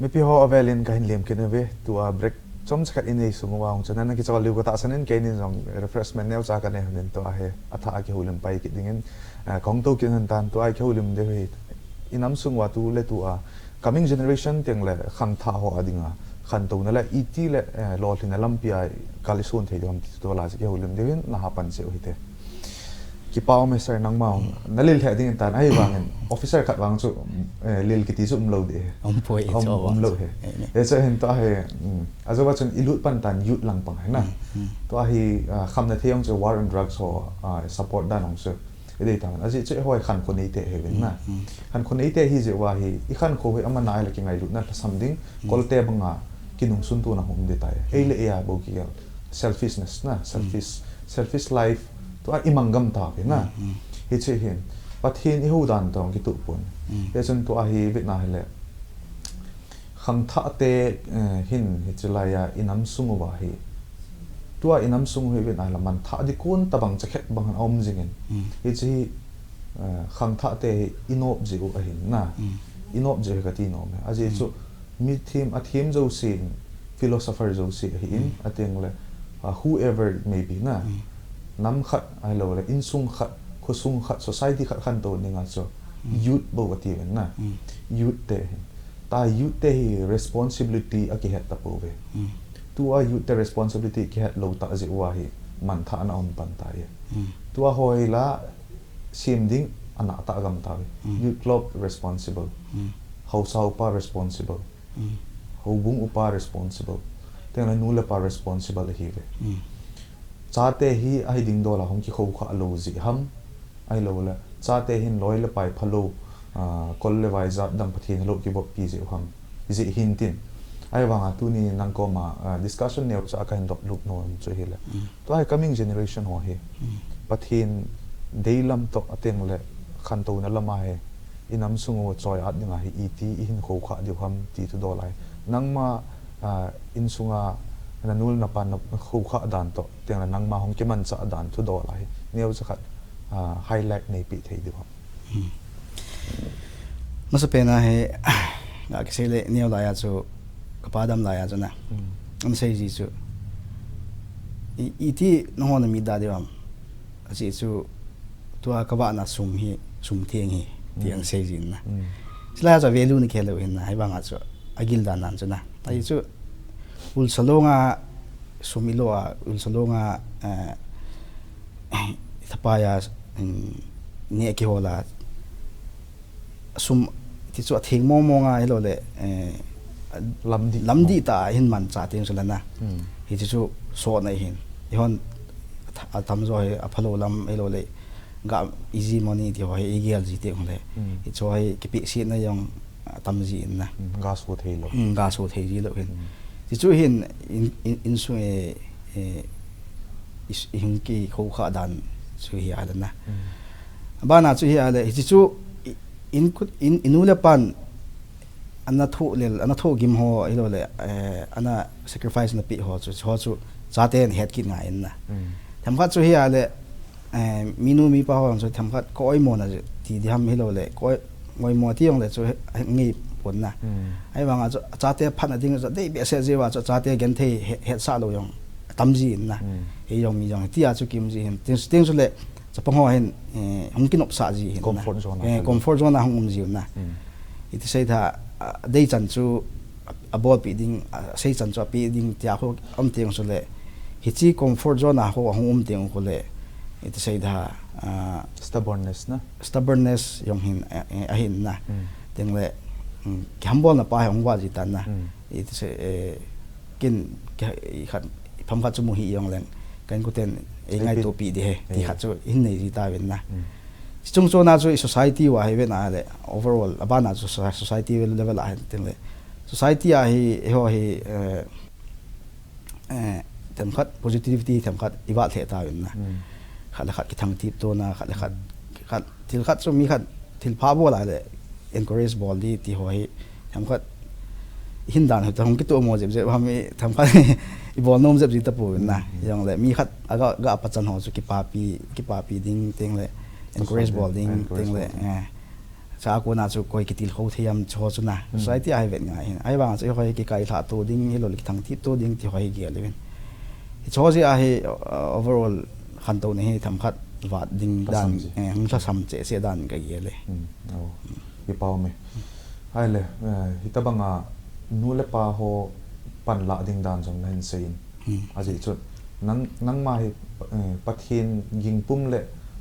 Ipi ho avelin kahin lim kit uve, tua break chomcha khat inei sung uva hung chun, nana kichol liu katahsan in, keinin jong refreshment neocha kanei hon in tua hi, athah a kihoulim pai kit dingin, eh, kahung tou kit hon tan, tua kihoulim diu hi, inam sung uva tu le tua, coming generation teng le khangthah ho a dinga, khantouna le iti le, eh, lolhinna lampi a kal isun thei diu ham ti tu la chu kihoulim diu hin, naha pan cheh u hite. Kipa um e sir, nangma, hmm, nalil lheh ding in tan, ahivangin, officer khat vang chu, eh, lil kiti chu umlou ding. Umpoi, um, chu, umlou hi. Eh, ne. Eh, chu hin tua hi, hmm, ajeh chu ilut pan tan youth lang pang hi na. Hmm, hmm. Tua hi, ah, khamna thei jong chu war on drugs ho, ah, support dan jong chu. Idei tan, ajeh chu eiho hi khankho neite hi uvin na. Hmm, hmm. Khankho neite hi jeh uva hi, ikhankho hi aman a le kingailutna lhasam ding, hmm, kolte banga kinungsun tona hung um ding tai. Ei le ei a bou kigel. Selfishness na, selfish, selfish life, tua imang gam tauve na. Mm, mm. Hiche hin, Pathen ihou dan toh kitoh pon. Mm. Hichun tua hi vetna hile, khangthah te, eh, hin hiche laiya inam sung uva hi. Tua inam sung uva hi vetna hile manthah ding kon tabang chakhet bang aum jingin. Mm. Hiche hi, eh, khangthah te hi inop jeh u ahin na. Mm. Inop jeh u hi kati nom e. Ajeh chu, mm, mithem, athem jousen, philosopher jouse ahin, mm, ateng le, uh, whoever it may be na. Mm. Nam khat, ahilou le, insung khat, khosung khat, society khat khantou dinga chu, mm, youth bou ati uvin na. Mm. Youth te hin. Tua youth te hi responsibility akihet tapouve. Mm. Tua youth te responsibility kihet lou tah jeh uva hi manthahna aum pan tai. Mm. Tua hoi la, sem ding ana tah gam tauve. Mm. Youth club responsible. Mm. Haosa upa responsible. Mm. Houbung upa responsible. Teng le nu le pa responsible ahiuve. Mm. Chate hi ahi ding dol a hung kikhoukhah lou jeh ham. Ahilou le, chate hin loi le pai phalou, ah, kol le vai jat dang Pathen hilou kivoppi jeh u ham. Jeh hin tin. Ahivanga tuni nang koma, ah, discussion neocha kahin dop lut nom chu hile. Mm. Tua hi coming generation ho hi. Mm. Pathen deilam toh ateng le khantouna lama hi. Inam sung u choi-at dinga hi iti ihin khoukhah diu ham ti thudol ahi. Nangma, ah, insunga nanu le napa nakhoukhah dan toh, teng le nangma hung kimanchah dan thudol ahi. Neocha khat, ah, highlight neipeh thei diu ham. Hmm. Masapen a hi, ga kisei le neo laiya chu, kapa dam laiya chu na. Hmm. Ana sei ji chu. I, iti nangho na mit da diu ham. Ajeh chu tua kavahna sum hi, sum theng hi, ti, mm, ana sei jin na. Mm. Chulai a chu value na khel lou hin na, hivang a chu agil dan nan chu na. Ajeh chu ulsa longa sum ilo a, ulsa longa, eh, thapai a, um, neh kihol a, sum, ti chu atheng mong mong a, hilou le, eh, lamdih, lamdih tah a hin manchah teng chu la na. Hmm. Hiche chu sotna ahin. Eihon ath-, atamjo hi aphalou lam, hilou le, ga easy money ti ho hi igel ji teng le. Hmm. Hiche ho hi kipehsetna jong atam ji in na. Hmm, ga so thei lou. Hmm, ga so thei ji lou hin. Hmm. Ti chu hin in, in, insung e, e, i, ihung kikhoukhah dan chu hi a le na. Hmm. Abana chu hi a le, hiche chu i, in kut, in, inu le pan ana thoh lel, ana thoh gim ho, hilou le, eh, ana sacrifice ana peh ho chu, ho chu chaten het kit ngai in na. Mm. Themkhat chu hi a le, eh, minu mipa ho chu themkhat ka oimo na ti diham hilou le, ka oi, oimo ti jong le chu he, he, ngei pon na. Mm. Ahivang a chu chate phatna ding chu dei behseh jeh uva chu chate genthei he, hetsah lou jong tam ji in na. Mm. Hei jong mi jong, tia chu kium ji hin. Teng, teng chu le, chapang ho hin, eh, hung kinopsah ji hin na. Comfort zone a, eh, comfort zone a hung um ji un na. Mm. Iti sei tha, a, dei chan chu a, abolpeh ding, a, sei chan chu apeh ding, tia khu um teng chu le, hiche comfort zone a khu ahung um teng khu le, iti sei tha, a, stubbornness na. Stubbornness jong hin, eh, eh, ahin na. Mm. Teng le, mm, kihambolna pa hi hung val ji tan na. Mm. Iti sei, eh, kin, ki, i khat, i pham khat chu mu hi jong leng, ka inkoten ei ngaito pi di he, ti khat chu hin nei ji tauvin na. Mm. Chung chona chu i society uva hi ven a le, overall, abana chu soci-, society level a hin tin le. Society a hi, eiho hi, eh, eh, themkhat positivity, themkhat i vat lheh tauvin na. Mm. Khat le khat kithangtip tona, khat le khat, khat, thil khat chu mi khat, thil pha bol a le, encourage bol di ti ho hi, themkhat, hin dan ho ta hung kitoh mo jep jep, ham i, themkhat, i bol nom jep ji tapon na. Mm, mm. Jong le, mi khat, aga, ga pachan ho chu kipapi, kipapi ding, teng le, encourage bol ding, encourage teng le, bol ding. Eh. Sa a kona chu koi kitilkhou thei am chu ho chu na. Hmm. Society a hi vet ngai hin. Ahivang chu hoi kikailhah to ding, hilou le kithangthip to ding ti ho hi gel uvin. Hiche ho jeh a hi, uh, overall khantouna hi themkhat vat ding dan, lhasam cheh, eh, hung lhasam cheh cheh dan ka gel e. Hmm. Oh. Kipa um e. Ahile, eh, hitabanga nu le pa ho panlah ding dan jong nahin seiyin. Hmm. Ajeh chu, nang, nangma hi, eh, Pathen gingpum le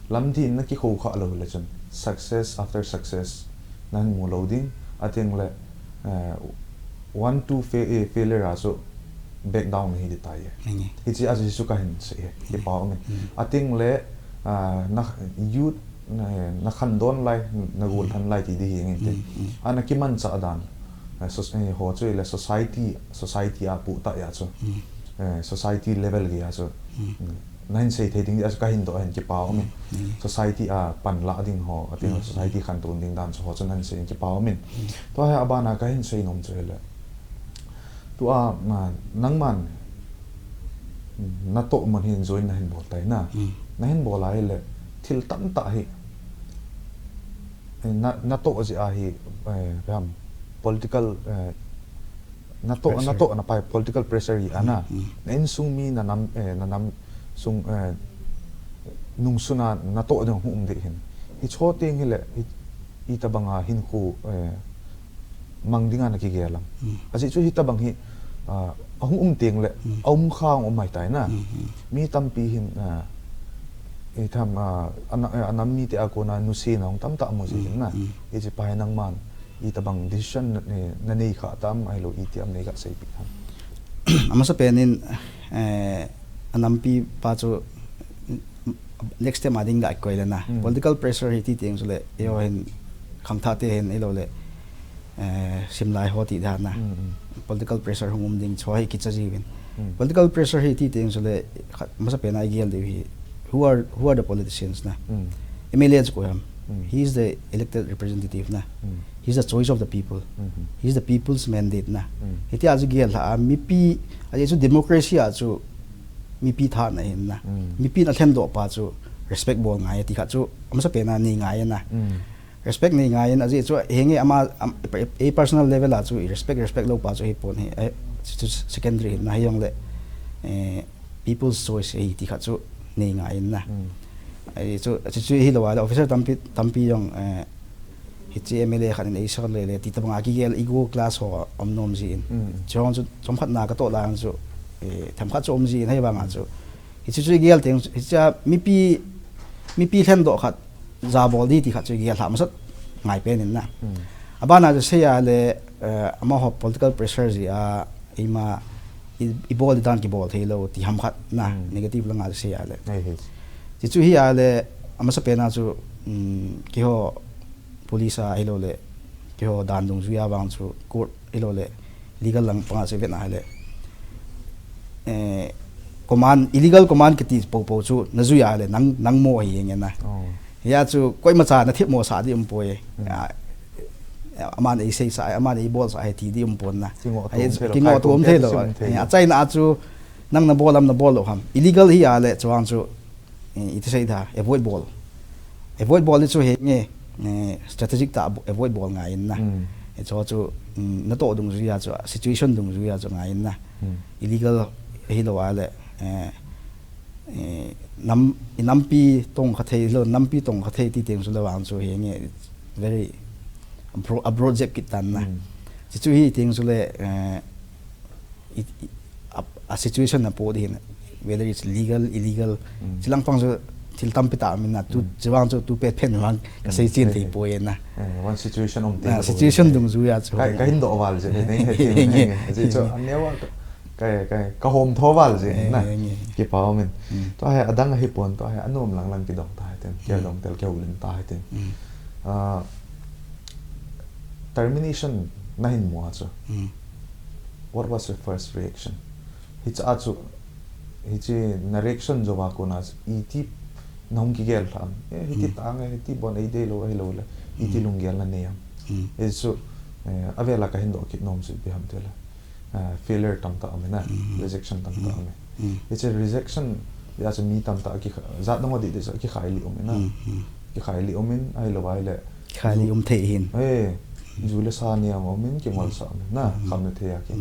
lamdin na kikhoukhah lou le chun, success after success nahin mu lou ding, ateng le, eh, one, two fa-, eh, failure a chu back down nahi ding tai e. Nge. Hiche ajeh chu kahin sei e, kipa um in. Hmm. Ateng le, ah, na youth, na, na khandon lai, na gollhan lai ti ding hi nge te. Hmm, hmm. Ana kimanchah dan, eh, so-, eh, ho chu le society, society a pu ta ya chu. Hmm. Eh, society level gei a chu. Hmm. Hmm. Nahin sei thei ding a chu kahin doh hin kipa um in. Hmm. Society a panlah ding ho, ateng, hmm, society khantouna ding dan chu ho chu nahin sei hin kipa um in. Hmm. Tua hi abana kahin sei nom chu hile. Tua, ma, nangman, natoh mun hin join nahin bol tai na. Hmm. Nahin bol a hile, thil tamtah hi, eh, na, natoh jeh a hi, eh, political, eh, natoh, pressure. Natoh na pai political pressure hi ana. Hmm, hmm. Na insung mi, na nam, eh, na nam sung, eh, nungsun a natoh ding hung um ding hin. Hiche ho teng hile, hi, hitabanga hinkho, eh, mang dinga na kigel am. Hmm. Ajeh chu hitabang hi, ah, ahung um teng le, hmm, aum kha um mai tai na. Hmm, hmm. Mi tampi hin, ah, itham, ah, ana, eh, anam mite a kona nuseina hung tamtah mu jin na. Hmm, hmm. Hiche pa hi nangman, itabang decision na, eh, nanei kha tam ahilou iti am nei kha seipeh ham. Amasapen in, eh, anampi pa chu next step a ding ga koi le na. Hmm. Political pressure hi ti teng chule, eiho hin khangthah te hin hilou le, eh, simlai ho ti dan na. Hmm, hmm. Political pressure hung um ding chu hi kicha jiuvin. Hmm. Political pressure hi ti teng chule, kha-, amasapen a igel diu hi, who are, who are the politicians na? Hmm. M L A chu koi ham. Hmm. He is the elected representative na. Hmm. He is the choice of the people. Hmm. He is the people's mandate na. Hmm. Hitia chu gel lha a mipi, ajeh chu democracy a chu mipi tha na hin na. Hmm. Mipi na lhendoh pa chu respect bol ngai ti kha chu amasapen a nei ngai na. Hmm. Respect nei ngai in, ajeh chu henge ama, am, a personal level a chu i respect, respect lou pa chu hi pon hi, eh, chu, chu secondary hin na hi jong le, eh, people's choice hi ti kha chu nei ngai in na. Hmm. Ajeh chu, chu, chu hilou a le officer tampi, tampi jong, eh, hiche M L A khat in eisol le le ti tabang a kigel ego clash ho um nom jin. Hmm. Chu jong chu chomkhat na katoh lai chu, eh, themkhat chu um jin hivang a chu. Hiche chu igel teng, hiche a mipi, mipi lhendoh khat, jabol di ti khat chu igel lha masat ngai pen in na. Hmm. Abana chu sei a le, eh, amaho political pressure jeh a, eima, i, ibol di dan kibol thei lou ti ham khat na, hmm, negative langa chu sei a le. Hei, hei. Hiche chu hi a le, amasapen a chu, um, keiho police a hilou le, keiho dan dungjui a vang chu court hilou le, legal lang panga chu vet na le. Eh, command, illegal command kiti popo chu na jui a le, nang, nang mo hi nge na. Oh. Hia chu koimacha na themmo sah di um poi. Hmm. Ah, aman eiseisah, aman eibolsah hi ti di um pon na. Kingoh to um thei lou, kingoh to um thei lou. Eh, achaina a chu nang na bol am na bol lou ham. Illegal hi a le chuang chu, eh, iti sei da, avoid bol. Avoid bol ni chu hi nge, eh, strategic tah avo-, avoid bol ngai in na. Hmm. Eh, chu chu, mm, natoh dungjui a chu, situation dungjui a chu ngai in na. Hmm. Illegal hilou a le, eh, eh, nam, i nampi tong kha thei lou, nampi tong kha thei ti teng chu le vang chu hi nge, it's very abro-, abroad jep kit tan na. Hmm. Hiche chu hi teng chu le, eh, i, i, a, a situation na po di hin, whether it's legal, illegal, hmm, chilang pang chu thil tampi tah um in na, tu, hmm, chivang chu tu pet pen vang ka, hmm, sei chen thei poi na. Eh, one situation um te, ah, situation dungjui a chu. Ka, ka hin doh val je, ne, ne, ne, ne, ne. Ajeh chu, aneo a ka, ka, ka, ka hom tho val je, eh, na. Eh, eh. Kipa um in. Hmm. Tua hi adang ahi pon, tua hi anom lang lang kidong ta hi tin, hmm, kidong tel kihoulim ta hi tin. Hmm. Ah, termination na hin mu a chu. Hmm. What was your first reaction? Hiche a chu, hiche na reaction jou a kona chu, iti na hung kigel lha am. Eh, hiti, hmm, tang e, hiti bon eidei lou, ahilou le. Iti, hmm, lunggel na nei am. Hmm. Hichu, eh, avel a ka hin doh kit nom chu ipi ham ti le. Eh, failure tamtah um in na, hmm, rejection tamtah, hmm, um in. Hmm. Hiche rejection, hia chu mi tamtah kikha-, jat dang ho didi chu kikhai lih um in na. Hmm, hmm. Kikhai lih um in, ahilou a le. Khali um thei hin. Eh, ju le sa ni ang omin, kingol sa omin. Na, kham na thei a ki.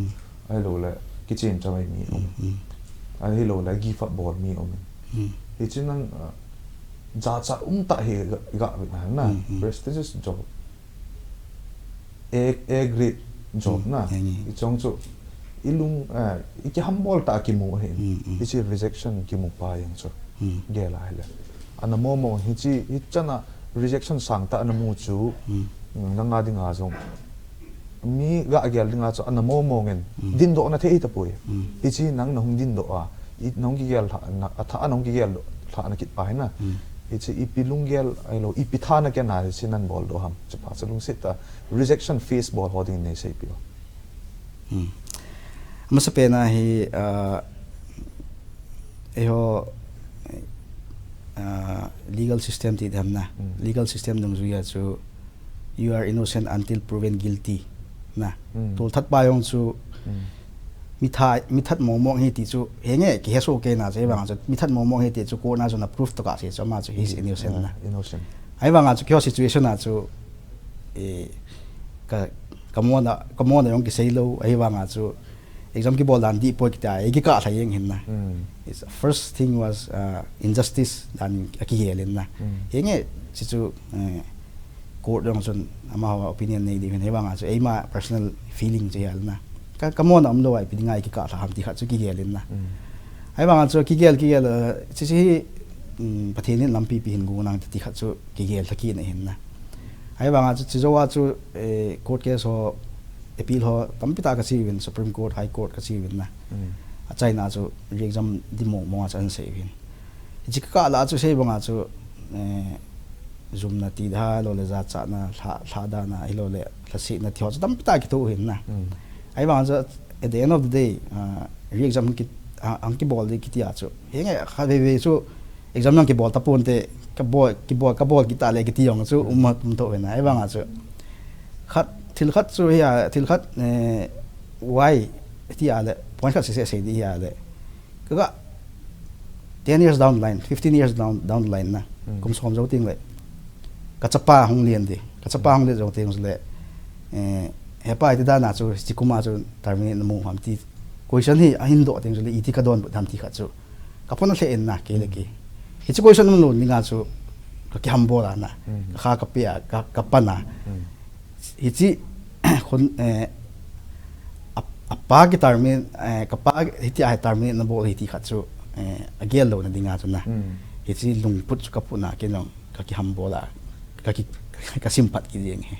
Ahilou le, kichin chawai mi omin. Ahilou le, give up bol mi omin. Hichi nang, ah, ja cha um ta hi ga, ga vin na. Prestigious job. A, A grade job na. I chong chu. I lung, eh, i ki humble ta kimu hi. Hichi rejection kimu pa yang chu. Gel a hile. Ana momo hichi, hichana rejection sang ta ana mu chu. Nanga dinga jong. Mi ga gel dinga chu ana momo ngen. Din do na thei ta pui. Hichi nang na hung din do a. I nang ki gel tha, na, a tha nang ki gel tha na kit pa hi na. Hichi ipi lung gel, ahilou, ipi tha na kena hichi nan bol do ham. Chu pa chu lungset ta. Rejection face bol ho ding nei sei pi. Masa pena hi, ah, eiho, ah, legal system ti dam na. Legal system dungjuia chu, you are innocent until proven guilty. Na. Tol that pa jong chu, mi tha, mi that momo hi ti chu, henge, kihe so ke na, chu, vang chu, mi that momo hi ti chu, ko na chu na proof to ka se chu, ama chu, he's innocent na. Innocent. Ahivanga chu, keiho situation a chu, eh, ka, ka mona, ka mona jong kisei lou, ahivanga chu, exam kibol dan dih poi kiti a, eh, kikah lha jeng hin na. It's, first thing was, uh, injustice dan a kigel in na. Henge, chu chu, eh, court jong chun amaho opinion nei diu hin, ahivanga chu, eima personal feeling chu hel na. Ka, ka mona um lou a, ipi dinga kikah lha ham ti khat chu kigel in na. Ahivanga chu, kigel, kigel, eh, chu chu hi, um, Pathen in lampi pi hin gu nang ti khat chu kigel lha kit na hin na. Ahivanga chu, chu jou a chu, eh, court case ho, appeal ho, tampi ta ka chi uvin, Supreme Court, High Court ka chi uvin na. Achaina chu, re-exam di mong mong a chu ana sei uvin. Hichi ka kah la chu sei banga chu, eh, jumna ti da, lou le jachatna, lha, lha dana, hilou le, lhasetna ti ho chu tampi ta kito hin na. Ahivanga chu, at the end of the day, ah, re-exam ki, ah, ang kibol di kiti a chu. Henge, kha ve ve chu, exam jong kibol ta pon te, ka bol, kibol, ka bol kit ta le kiti jong chu, um, um to ve na, ahivanga chu. Khat, thil khat chu hi a, thil khat, eh, why, ti a le, point khat se se se di hi a le. Ka ga, ten years down the line, fifteen years down, down the line na. Kum som jou ting le. Ka chapa hung len di. Ka chapa hung len jou ting le. Eh, hepa iti dana chu, chi kuma chu, terminate na mu ham ti. Question hi, ahin do ting le, iti ka donbut ham ti khat chu. Ka phone a lhe in na, kei le kei. Hichi question um lou ninga chu, ka kihambol a na. Ka kha ka pe a, ka, ka pan a. Hichi, khun, eh, a, a pa ki terminate, eh, ka pa hiti a terminate na bol hiti khat chu, eh, agel louna dinga chu na. Hichi lungput chu ka put na, kei jong ka kihambol a, ka ki, ka simphat kit jeng hi.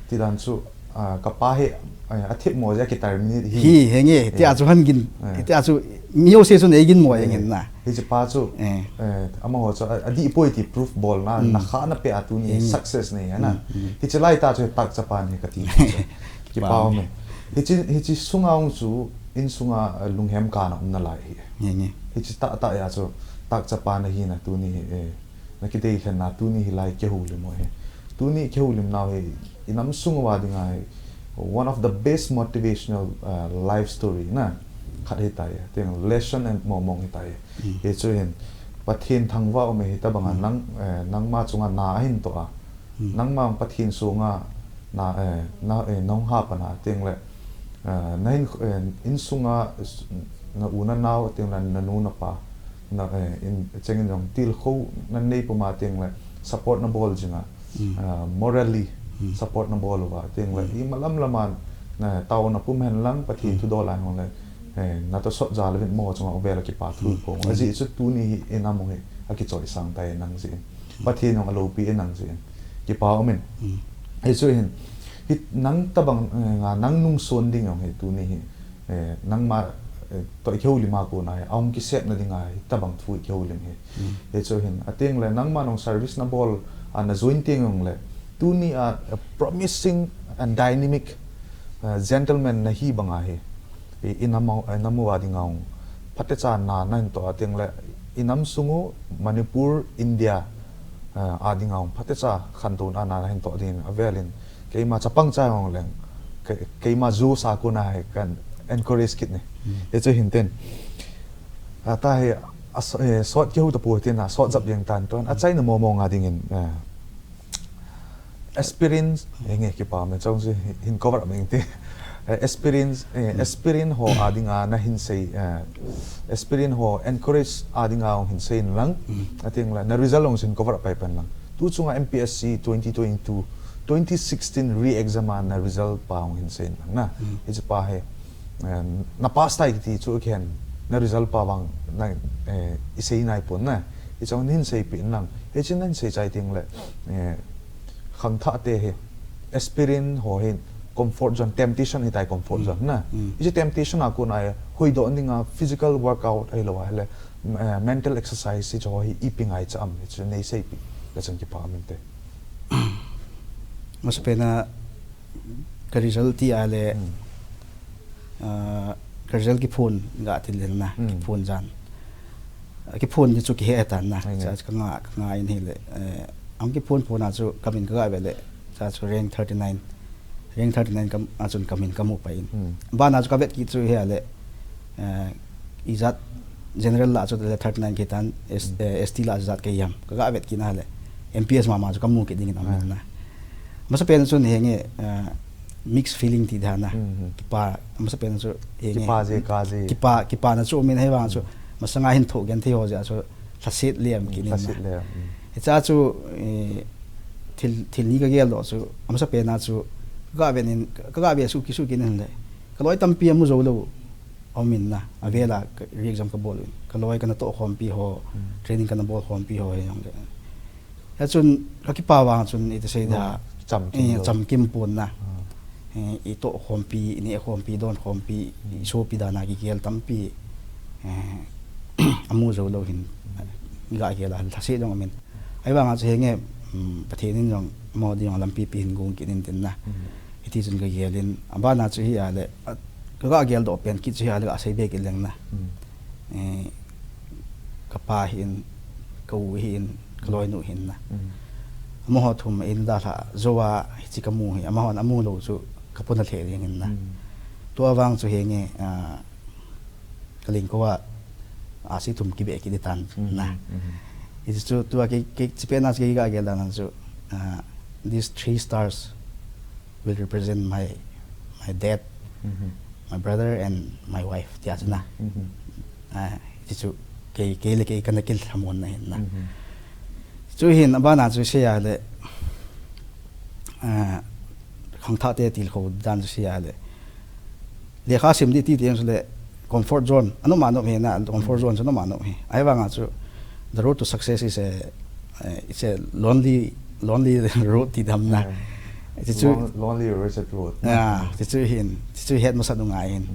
Ti dan chu, ah, ka pa hi, eh, athip mo jeh a ki terminate hi. Hi, henge, ti a chu han gin, ti a chu mi ho se chu nei gin mo jeng hin na. Hichi pa chu, eh, amaho chu, a, adih poi ti proof bol na, na kha na pe a tuni success nei na. Hichi lai ta chu tak chapa ni ka ti chu. Kipa um e. Hichi, hichi sunga ung chu, in sunga, eh, lunghem kana um na lai hi. Hichi ta, ta a chu, tak chapa na hi na tuni hi, eh, na kidei lhen na tuni hi lai kihoulim u hi. Tuni kihoulim nau hi, i nam sung uva dinga hi, one of the best motivational, uh, life story na. Khat hi tai, ting lesson and momong hi tai. Hichu hin, Pathen thangvah um e hita banga nang, eh, nangma chunga na ahin to a. Nangma Pathen sunga na, eh, na, eh, nong ha pana ting le, eh, na hin, eh, in sunga s-, na u na nao ting le na nu na pa, na, eh, in, chengin jong tilkhou na nei puma ting le support na bol jinga, eh, morally support na bol uva ting le, i malam lama, na tao na pum hen lang Pathen thu dol a hong le, eh, na to sot jal vin mo chunga uvel a kipa thu pong. Ajeh chu tuni hi i nam u hi akichoi sang tai nang jeh in. Pathen jong alopi e nang jeh in. Kipa um in. Hichu hin, hi nang tabang, eh, nga nang nung son ding jong hi tuni hi, eh, nangma, eh, to i kihoulim a kona hi, ahung kisepna dinga hi, tabang thu i kihoulim hi. Hichu hin, ating le nangma nong service na bol, a na join ting jong le, tuni a, a promising and dynamic, eh, gentleman na hi banga hi. I, i nam u, i nam uva dinga ung phatecha na, na hin to a ting le, i nam sung u Manipur, India, eh, a dinga ung phatecha khantouna na, na hin to ding avel in, keima chapang cha hong leng, ke-, keima ju sa kona hi kan encourage kit ni. Hichu hin tin. Ata hi, a so-, eh, sot kihou ta poi tin a, sot jap jeng tan ton, achaina momong a dingin, eh, Aspirant, eh, nge kipa me chong si hin cover up ing ti. Eh, aspirant, eh, aspirant ho a dinga na hin sei, eh, aspirant ho encourage a dinga hong hin sei lang. Ating la, na result hong sin cover up pai pen lang. Tu chunga M P S C twenty twenty-two, twenty sixteen re-exam a na result pa hong hin sei lang na. Hiche pa he, eh, na pass tai kiti chu ken na result pa vang na, eh, i sei nai pon na. Hiche hong hin sei pi lang. Hiche na hin sei chai ting le, eh, khangthah te hi, aspirant ho hi comfort zone, temptation hi tai comfort zone na. Hiche temptation a kon a hi, huhdoh dinga physical workout ahilou a hile, eh, mental exercise hiche ho hi ipi ngaicha am, hiche nei sei pi, ka chang kipa um inte. Masapen a ka result ti a le, ah, ka result kiphon ga ti le na, kiphon jan. Kiphon ni chu kihe tan na. Cha ka nga, ka nga in hile, eh, ang kiphon phon a chu ka min ka ga ve le, cha chu rank thirty-nine. Rank thirty-nine kam, a chun ka min ka mu pai in. Ban a chu ka vet kit chu hi a le, eh, ijat general la chu le thirty-nine kitan, S-, eh, S T la jat ka yam. Ka ga vet kit na le, M P S mama chu ka mu kit ding in amin na. Masapen chun henge, eh, mixed feeling ti dan na. Kipa, masapen chu henge. Kipa je, ka je. Kipa, kipa na chu min hei vang chu. Masanga hin tho gen thei ho je chu lhaset lem kit na. Lhaset lem. Hicha chu, eh, thil, thil ni ka gel doh chu, masapen a chu, ka ga vet in, ka ga vet su ki su kit in le. Ka loi tampi amu jou lou. Amin na, a vel a ka re-exam ka bol un. Ka loi ka na toh khompi ho, training ka na bol khompi ho he jong le. Hichun ka kipa vang chun iti sei da, cham kim pon na. Eh, i toh khompi, i neh khompi, don khompi, i sopi dan a kigel tampi, eh, amu jou lou hin, ga gel a lhaset jong amin. Ahivang a chu henge, um, Pathen in jong, mo ding jong lampi pi hin gong kit in tin na. Hiti chun ka gel in, a ban a chu hi a le, a, ka ga gel doh pen kit chu hi a le, a sei be kit leng na. Eh, ka pa hin, ka u hin, ka loinu hin na. Amaho thum in dalha, jou a, hiche ka mu hi, amahon amu lou chu, ka puna lheh ding hin na. Tua vang chu henge, ah, ka lingko a, a si thum kibe kit tan na. Hichu tua kei, kei, chi pen a chu kei ga gel dan chu, ah, these three stars will represent my, my dad, my brother and my wife, tia chu na. Ah, hichu kei, kei le kei kana kil hamon na hin na. Chu hin a ban a chu sei a le, ah, khangthah te tilkhou dan chu sei a le. Lekha sim di ti tiang chu le comfort zone. Anom anom hi na, comfort zone chu anom anom hi. Ahivang a chu, the road to success is a, eh, it's a lonely, lonely road ti dam na. Ti chu, lonely wretched road. Ah, ti chu hin, ti chu het masa ngai hin.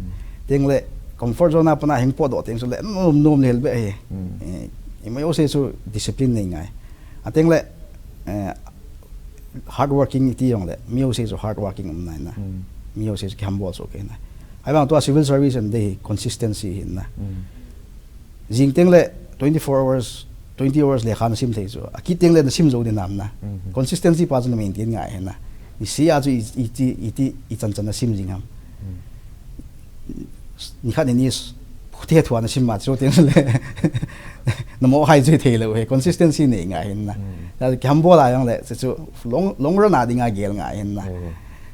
Ting le comfort zone a pana hing po doh ting chu le nom nom le hel be hi. Eh, i mai o se chu discipline nei ngai. A ting le, eh, hard working ti jong le, mi o se chu hard working um nai na. Mi o se chu ki humble chu ke na. Ahivang tua civil service and the consistency hin na. Jing teng le twenty-four hours, twenty hours lekha na sim thei chu. A kit teng le na sim jou ding nam na. Consistency pa chu na maintain ngai hin na. Ni sia chu i, i ti, i ti, i chan chan na sim jing ham. Ni khat ni ni s-, thi thua na sim ma chu teng le. Na mo hai chu thei lou he. Consistency nei ngai hin na. Ya ki humble a jong le, chu, chu long, long run a ding a gel ngai hin na.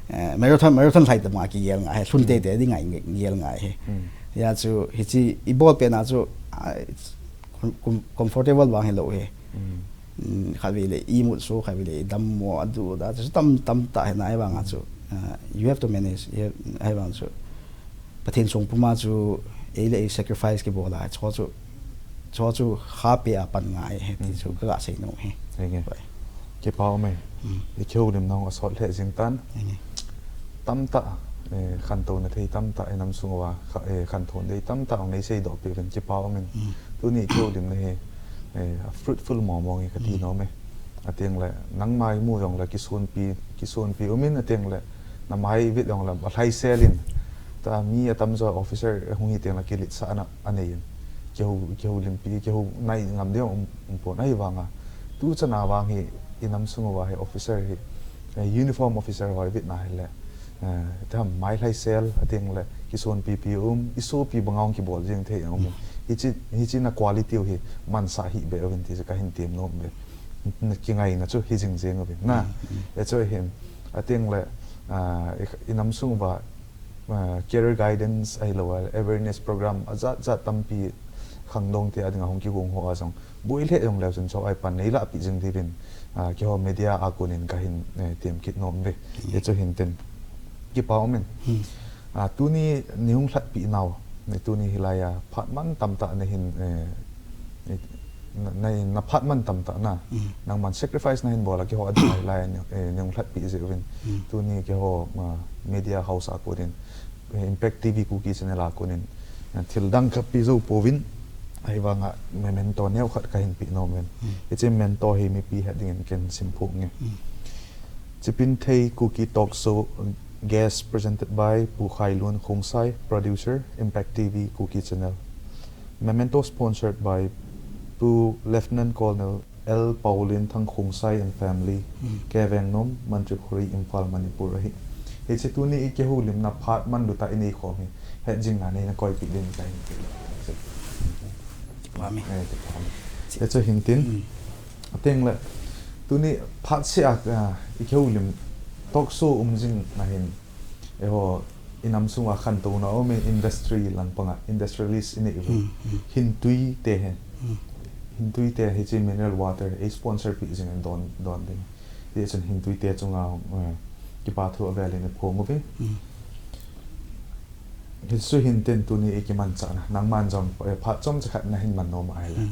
Eh, marathon, marathon lai ta ma ki gel ngai, lhun te te ding a gel ngai he. Ya chu, hichi, i bol pen a chu, ah, it's com-, com-, comfortable vang hilou he. Mm, khatvei le i mut so, khatvei le i dammo, adu da, chu tam, tam tah hi na, ahivang a chu, ah, you have to manage, you have, ahivang chu. Pathen sung puma chu, ei le ei sacrifice kibol a, chu chu, chu chu khape a pan ngai he, ti chu ka ga sei nom he. Henge. Bai. Kipa um e. Mm. I kihoulimna hung asot lheh jing tan. Henge. Tamtah, eh, khantouna thei tamtah i nam sung uva, kha-, eh, khantouna thei tamtah hung nei seidoh peh uvin kipa um in. Mm. Tuni i kihoulimna hi, eh, a fruitful mong mong e kati nom e. Ateng le, nangma i mu jong le kisonpi, kisonpi um in ateng le, na mai i vet jong le, alhaisel in. Tua mi atamjo officer hung hi teng le kiletsahna anei in. Kihou, kihoulimpi, kihou nai ngam ding um, um pon ahivang a. Tu chan a vang hi, i nam sung uva hi officer hi, eh, uniform officer ho i vet na hile. Eh, tam mai lhaisel, ateng le, kisonpipi um, i sopi bang a hung kibol jing thei um. Mm. Hichi, hichi na quality u hi, mansah hih beh uvin ti chu ka hin tem nom e. kingaina chu hi jing jing uvin na. Hichu hin, ateng le, ah, i, i nam sung uva, ah, career guidance ahilou le awareness program ajat jat tampi khangdong te a dinga hung kigong ho a jong boi lheh jong leu chun chu apan nei lahpeh jing diuvin, ah, keiho media a konin kahin, eh, tem kit nom uve. Hichu hin tin kipa umin. Ah, tuni nei hung lhatpeh nau, nei tuni hilai a phat man tamtah nei hin, eh, eh, na, na, na phat man tamtah na, nangman sacrifice nahin bol a keiho a dinga hilai a nei, eh, nei hung lhatpeh jeh uvin. Tuni keiho, ah, media house a konin, eh, Impact T V Kuki channel a konin, eh, thil dang khat pe jou pouvin, ahivanga memento neo khat kahin pe nom uvin. Hiche memento hi mipi het dingin ken sim phong nge. Chipinthei Kuki Talk Show, guest presented by Pu Khailun Khongsai, producer, Impact T V Kuki Channel. Memento sponsored by Pu Lieutenant Colonel L Paulinthang Khongsai and family, Kevengnom, Mantrikhuri, Imphal, Manipur ahi. Hiche tuni i kihoulimna phat man luta i nei khom hi, het jingna nei na koipeh din kahin pe. Kipa umin. Eh, kipa umin. Hichu hin tin. Ateng le, tuni phat seh a, ah, i kihoulim talk show um jing na hin, eiho i nam sunga khantouna um in industry lang panga, industrialist i nei uvin. Hintui te hi. Hintui te hiche mineral water, ei sponsor peh jing in don, don ding. Hichun Hintui te chunga, eh, kipa thu avel in i phong uvin. Hichu hin tin tuni i kimanchahna, nangman jong, eh, phat chomcha khat nahin man nom ahile.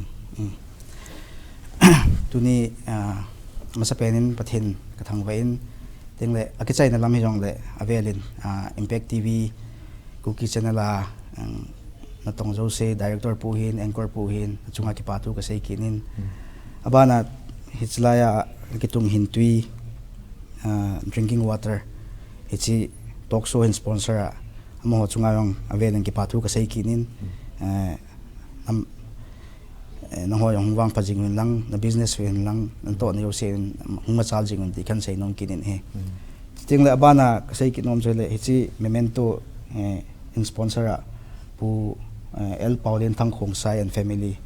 Tuni, ah, masapen in Pathen kathangvah in, tengle akichaina lam hijongle avel in, ah, Impact T V Kuki Channel a, um, natong jouse, director pu hin, anchor pu hin, achunga kipa thu kasei kit in. Abana hichelai a kitung Hintui, ah, drinking water, hiche talk show hin sponsor a, amaho chunga jong avel in kipa thu kasei kit in, eh, nam, eh, nangho jong hung vangpha jing un lang, na business uvin lang, natoh na jouse in hung machal jing un ti kahin sei nom kit in ahi. Chutengle abana kasei kit nom chu le, hiche memento, eh, in sponsor a Pu, eh, L Paulinthang Khongsai and family,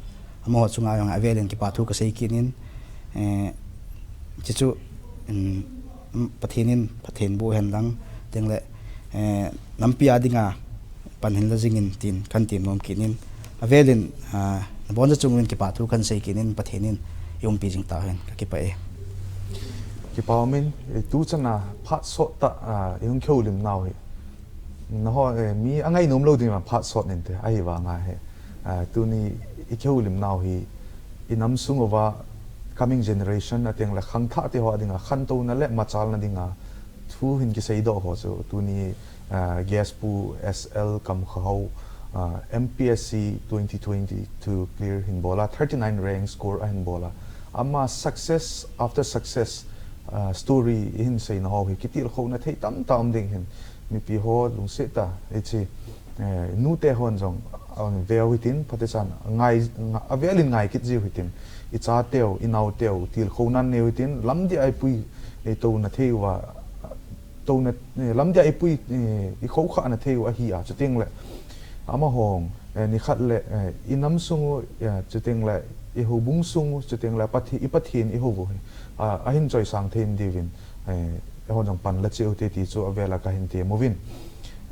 amaho chunga jong avel in kipa thu kasei kit in, eh, hichu, um, Pathen in phatthei boh hen lang, tengle, eh, nampi a dinga pan hin la jing in tin kahin tem nom kit in, avel in, ah, naboncha chung uvin kipa thu kahin sei kit in, Pathen in i umpi jing tauhen, kakipah e. Kipa umin, eh, tuchan a phat sot tah, ah, i hung kihoulim nau hi. Nangho, eh, mi angai nom lou ding vang phat sot nin te, ahivanga hi. Ah, tuni i kihoulim nau hi, i nam sung uva coming generation, ateng le khangthah te ho a dinga, khantouna le machalna dinga, thu hin kisei doh ho chu, tuni, ah, guest pu S L Kamkhahao, ah, M P S C twenty twenty-two clear hin bol a, thirty-nine rank score ahin bol a. Ama success after success, ah, story i hin seina ho hi, kitilkhouna thei tamtah um ding hin, mipi ho lungset tah, hiche, eh, nute hon jong, ah, veu hitin, phatechan, ngai, nga-, avel in ngai kit jiu hitin, i chateu, i naoteu, tilkhouna neiu hitin, lam dia i pui, eh, touna thei uva, touna, eh, lam dia i pui, eh, i khoukhahna thei u ahi a, chutengle, amaho, eh, nikhat le, eh, i nam sung u, eh, chutengle, i houbung sung u, chutengle, Pathe-, i Pathen i hou u hi, ah, ahin choisang thei diuvin, eh, eiho jong pan la cheh u te ti chu avel a kahin tem uvin.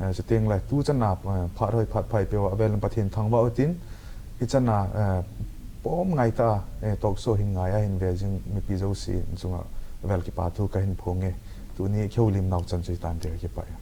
Eh, chutengle, tuchan a, eh, phat hoi phat pha i pe uva, avel in Pathen thangvah u hitin, hichan a, eh, pom ngai tah a, eh, talk show hin ngai a hin ve jing mipi jouse chunga avel kipa thu kahin phong e. Tuni kihoulim nau chan chu hitan te, kakipah e.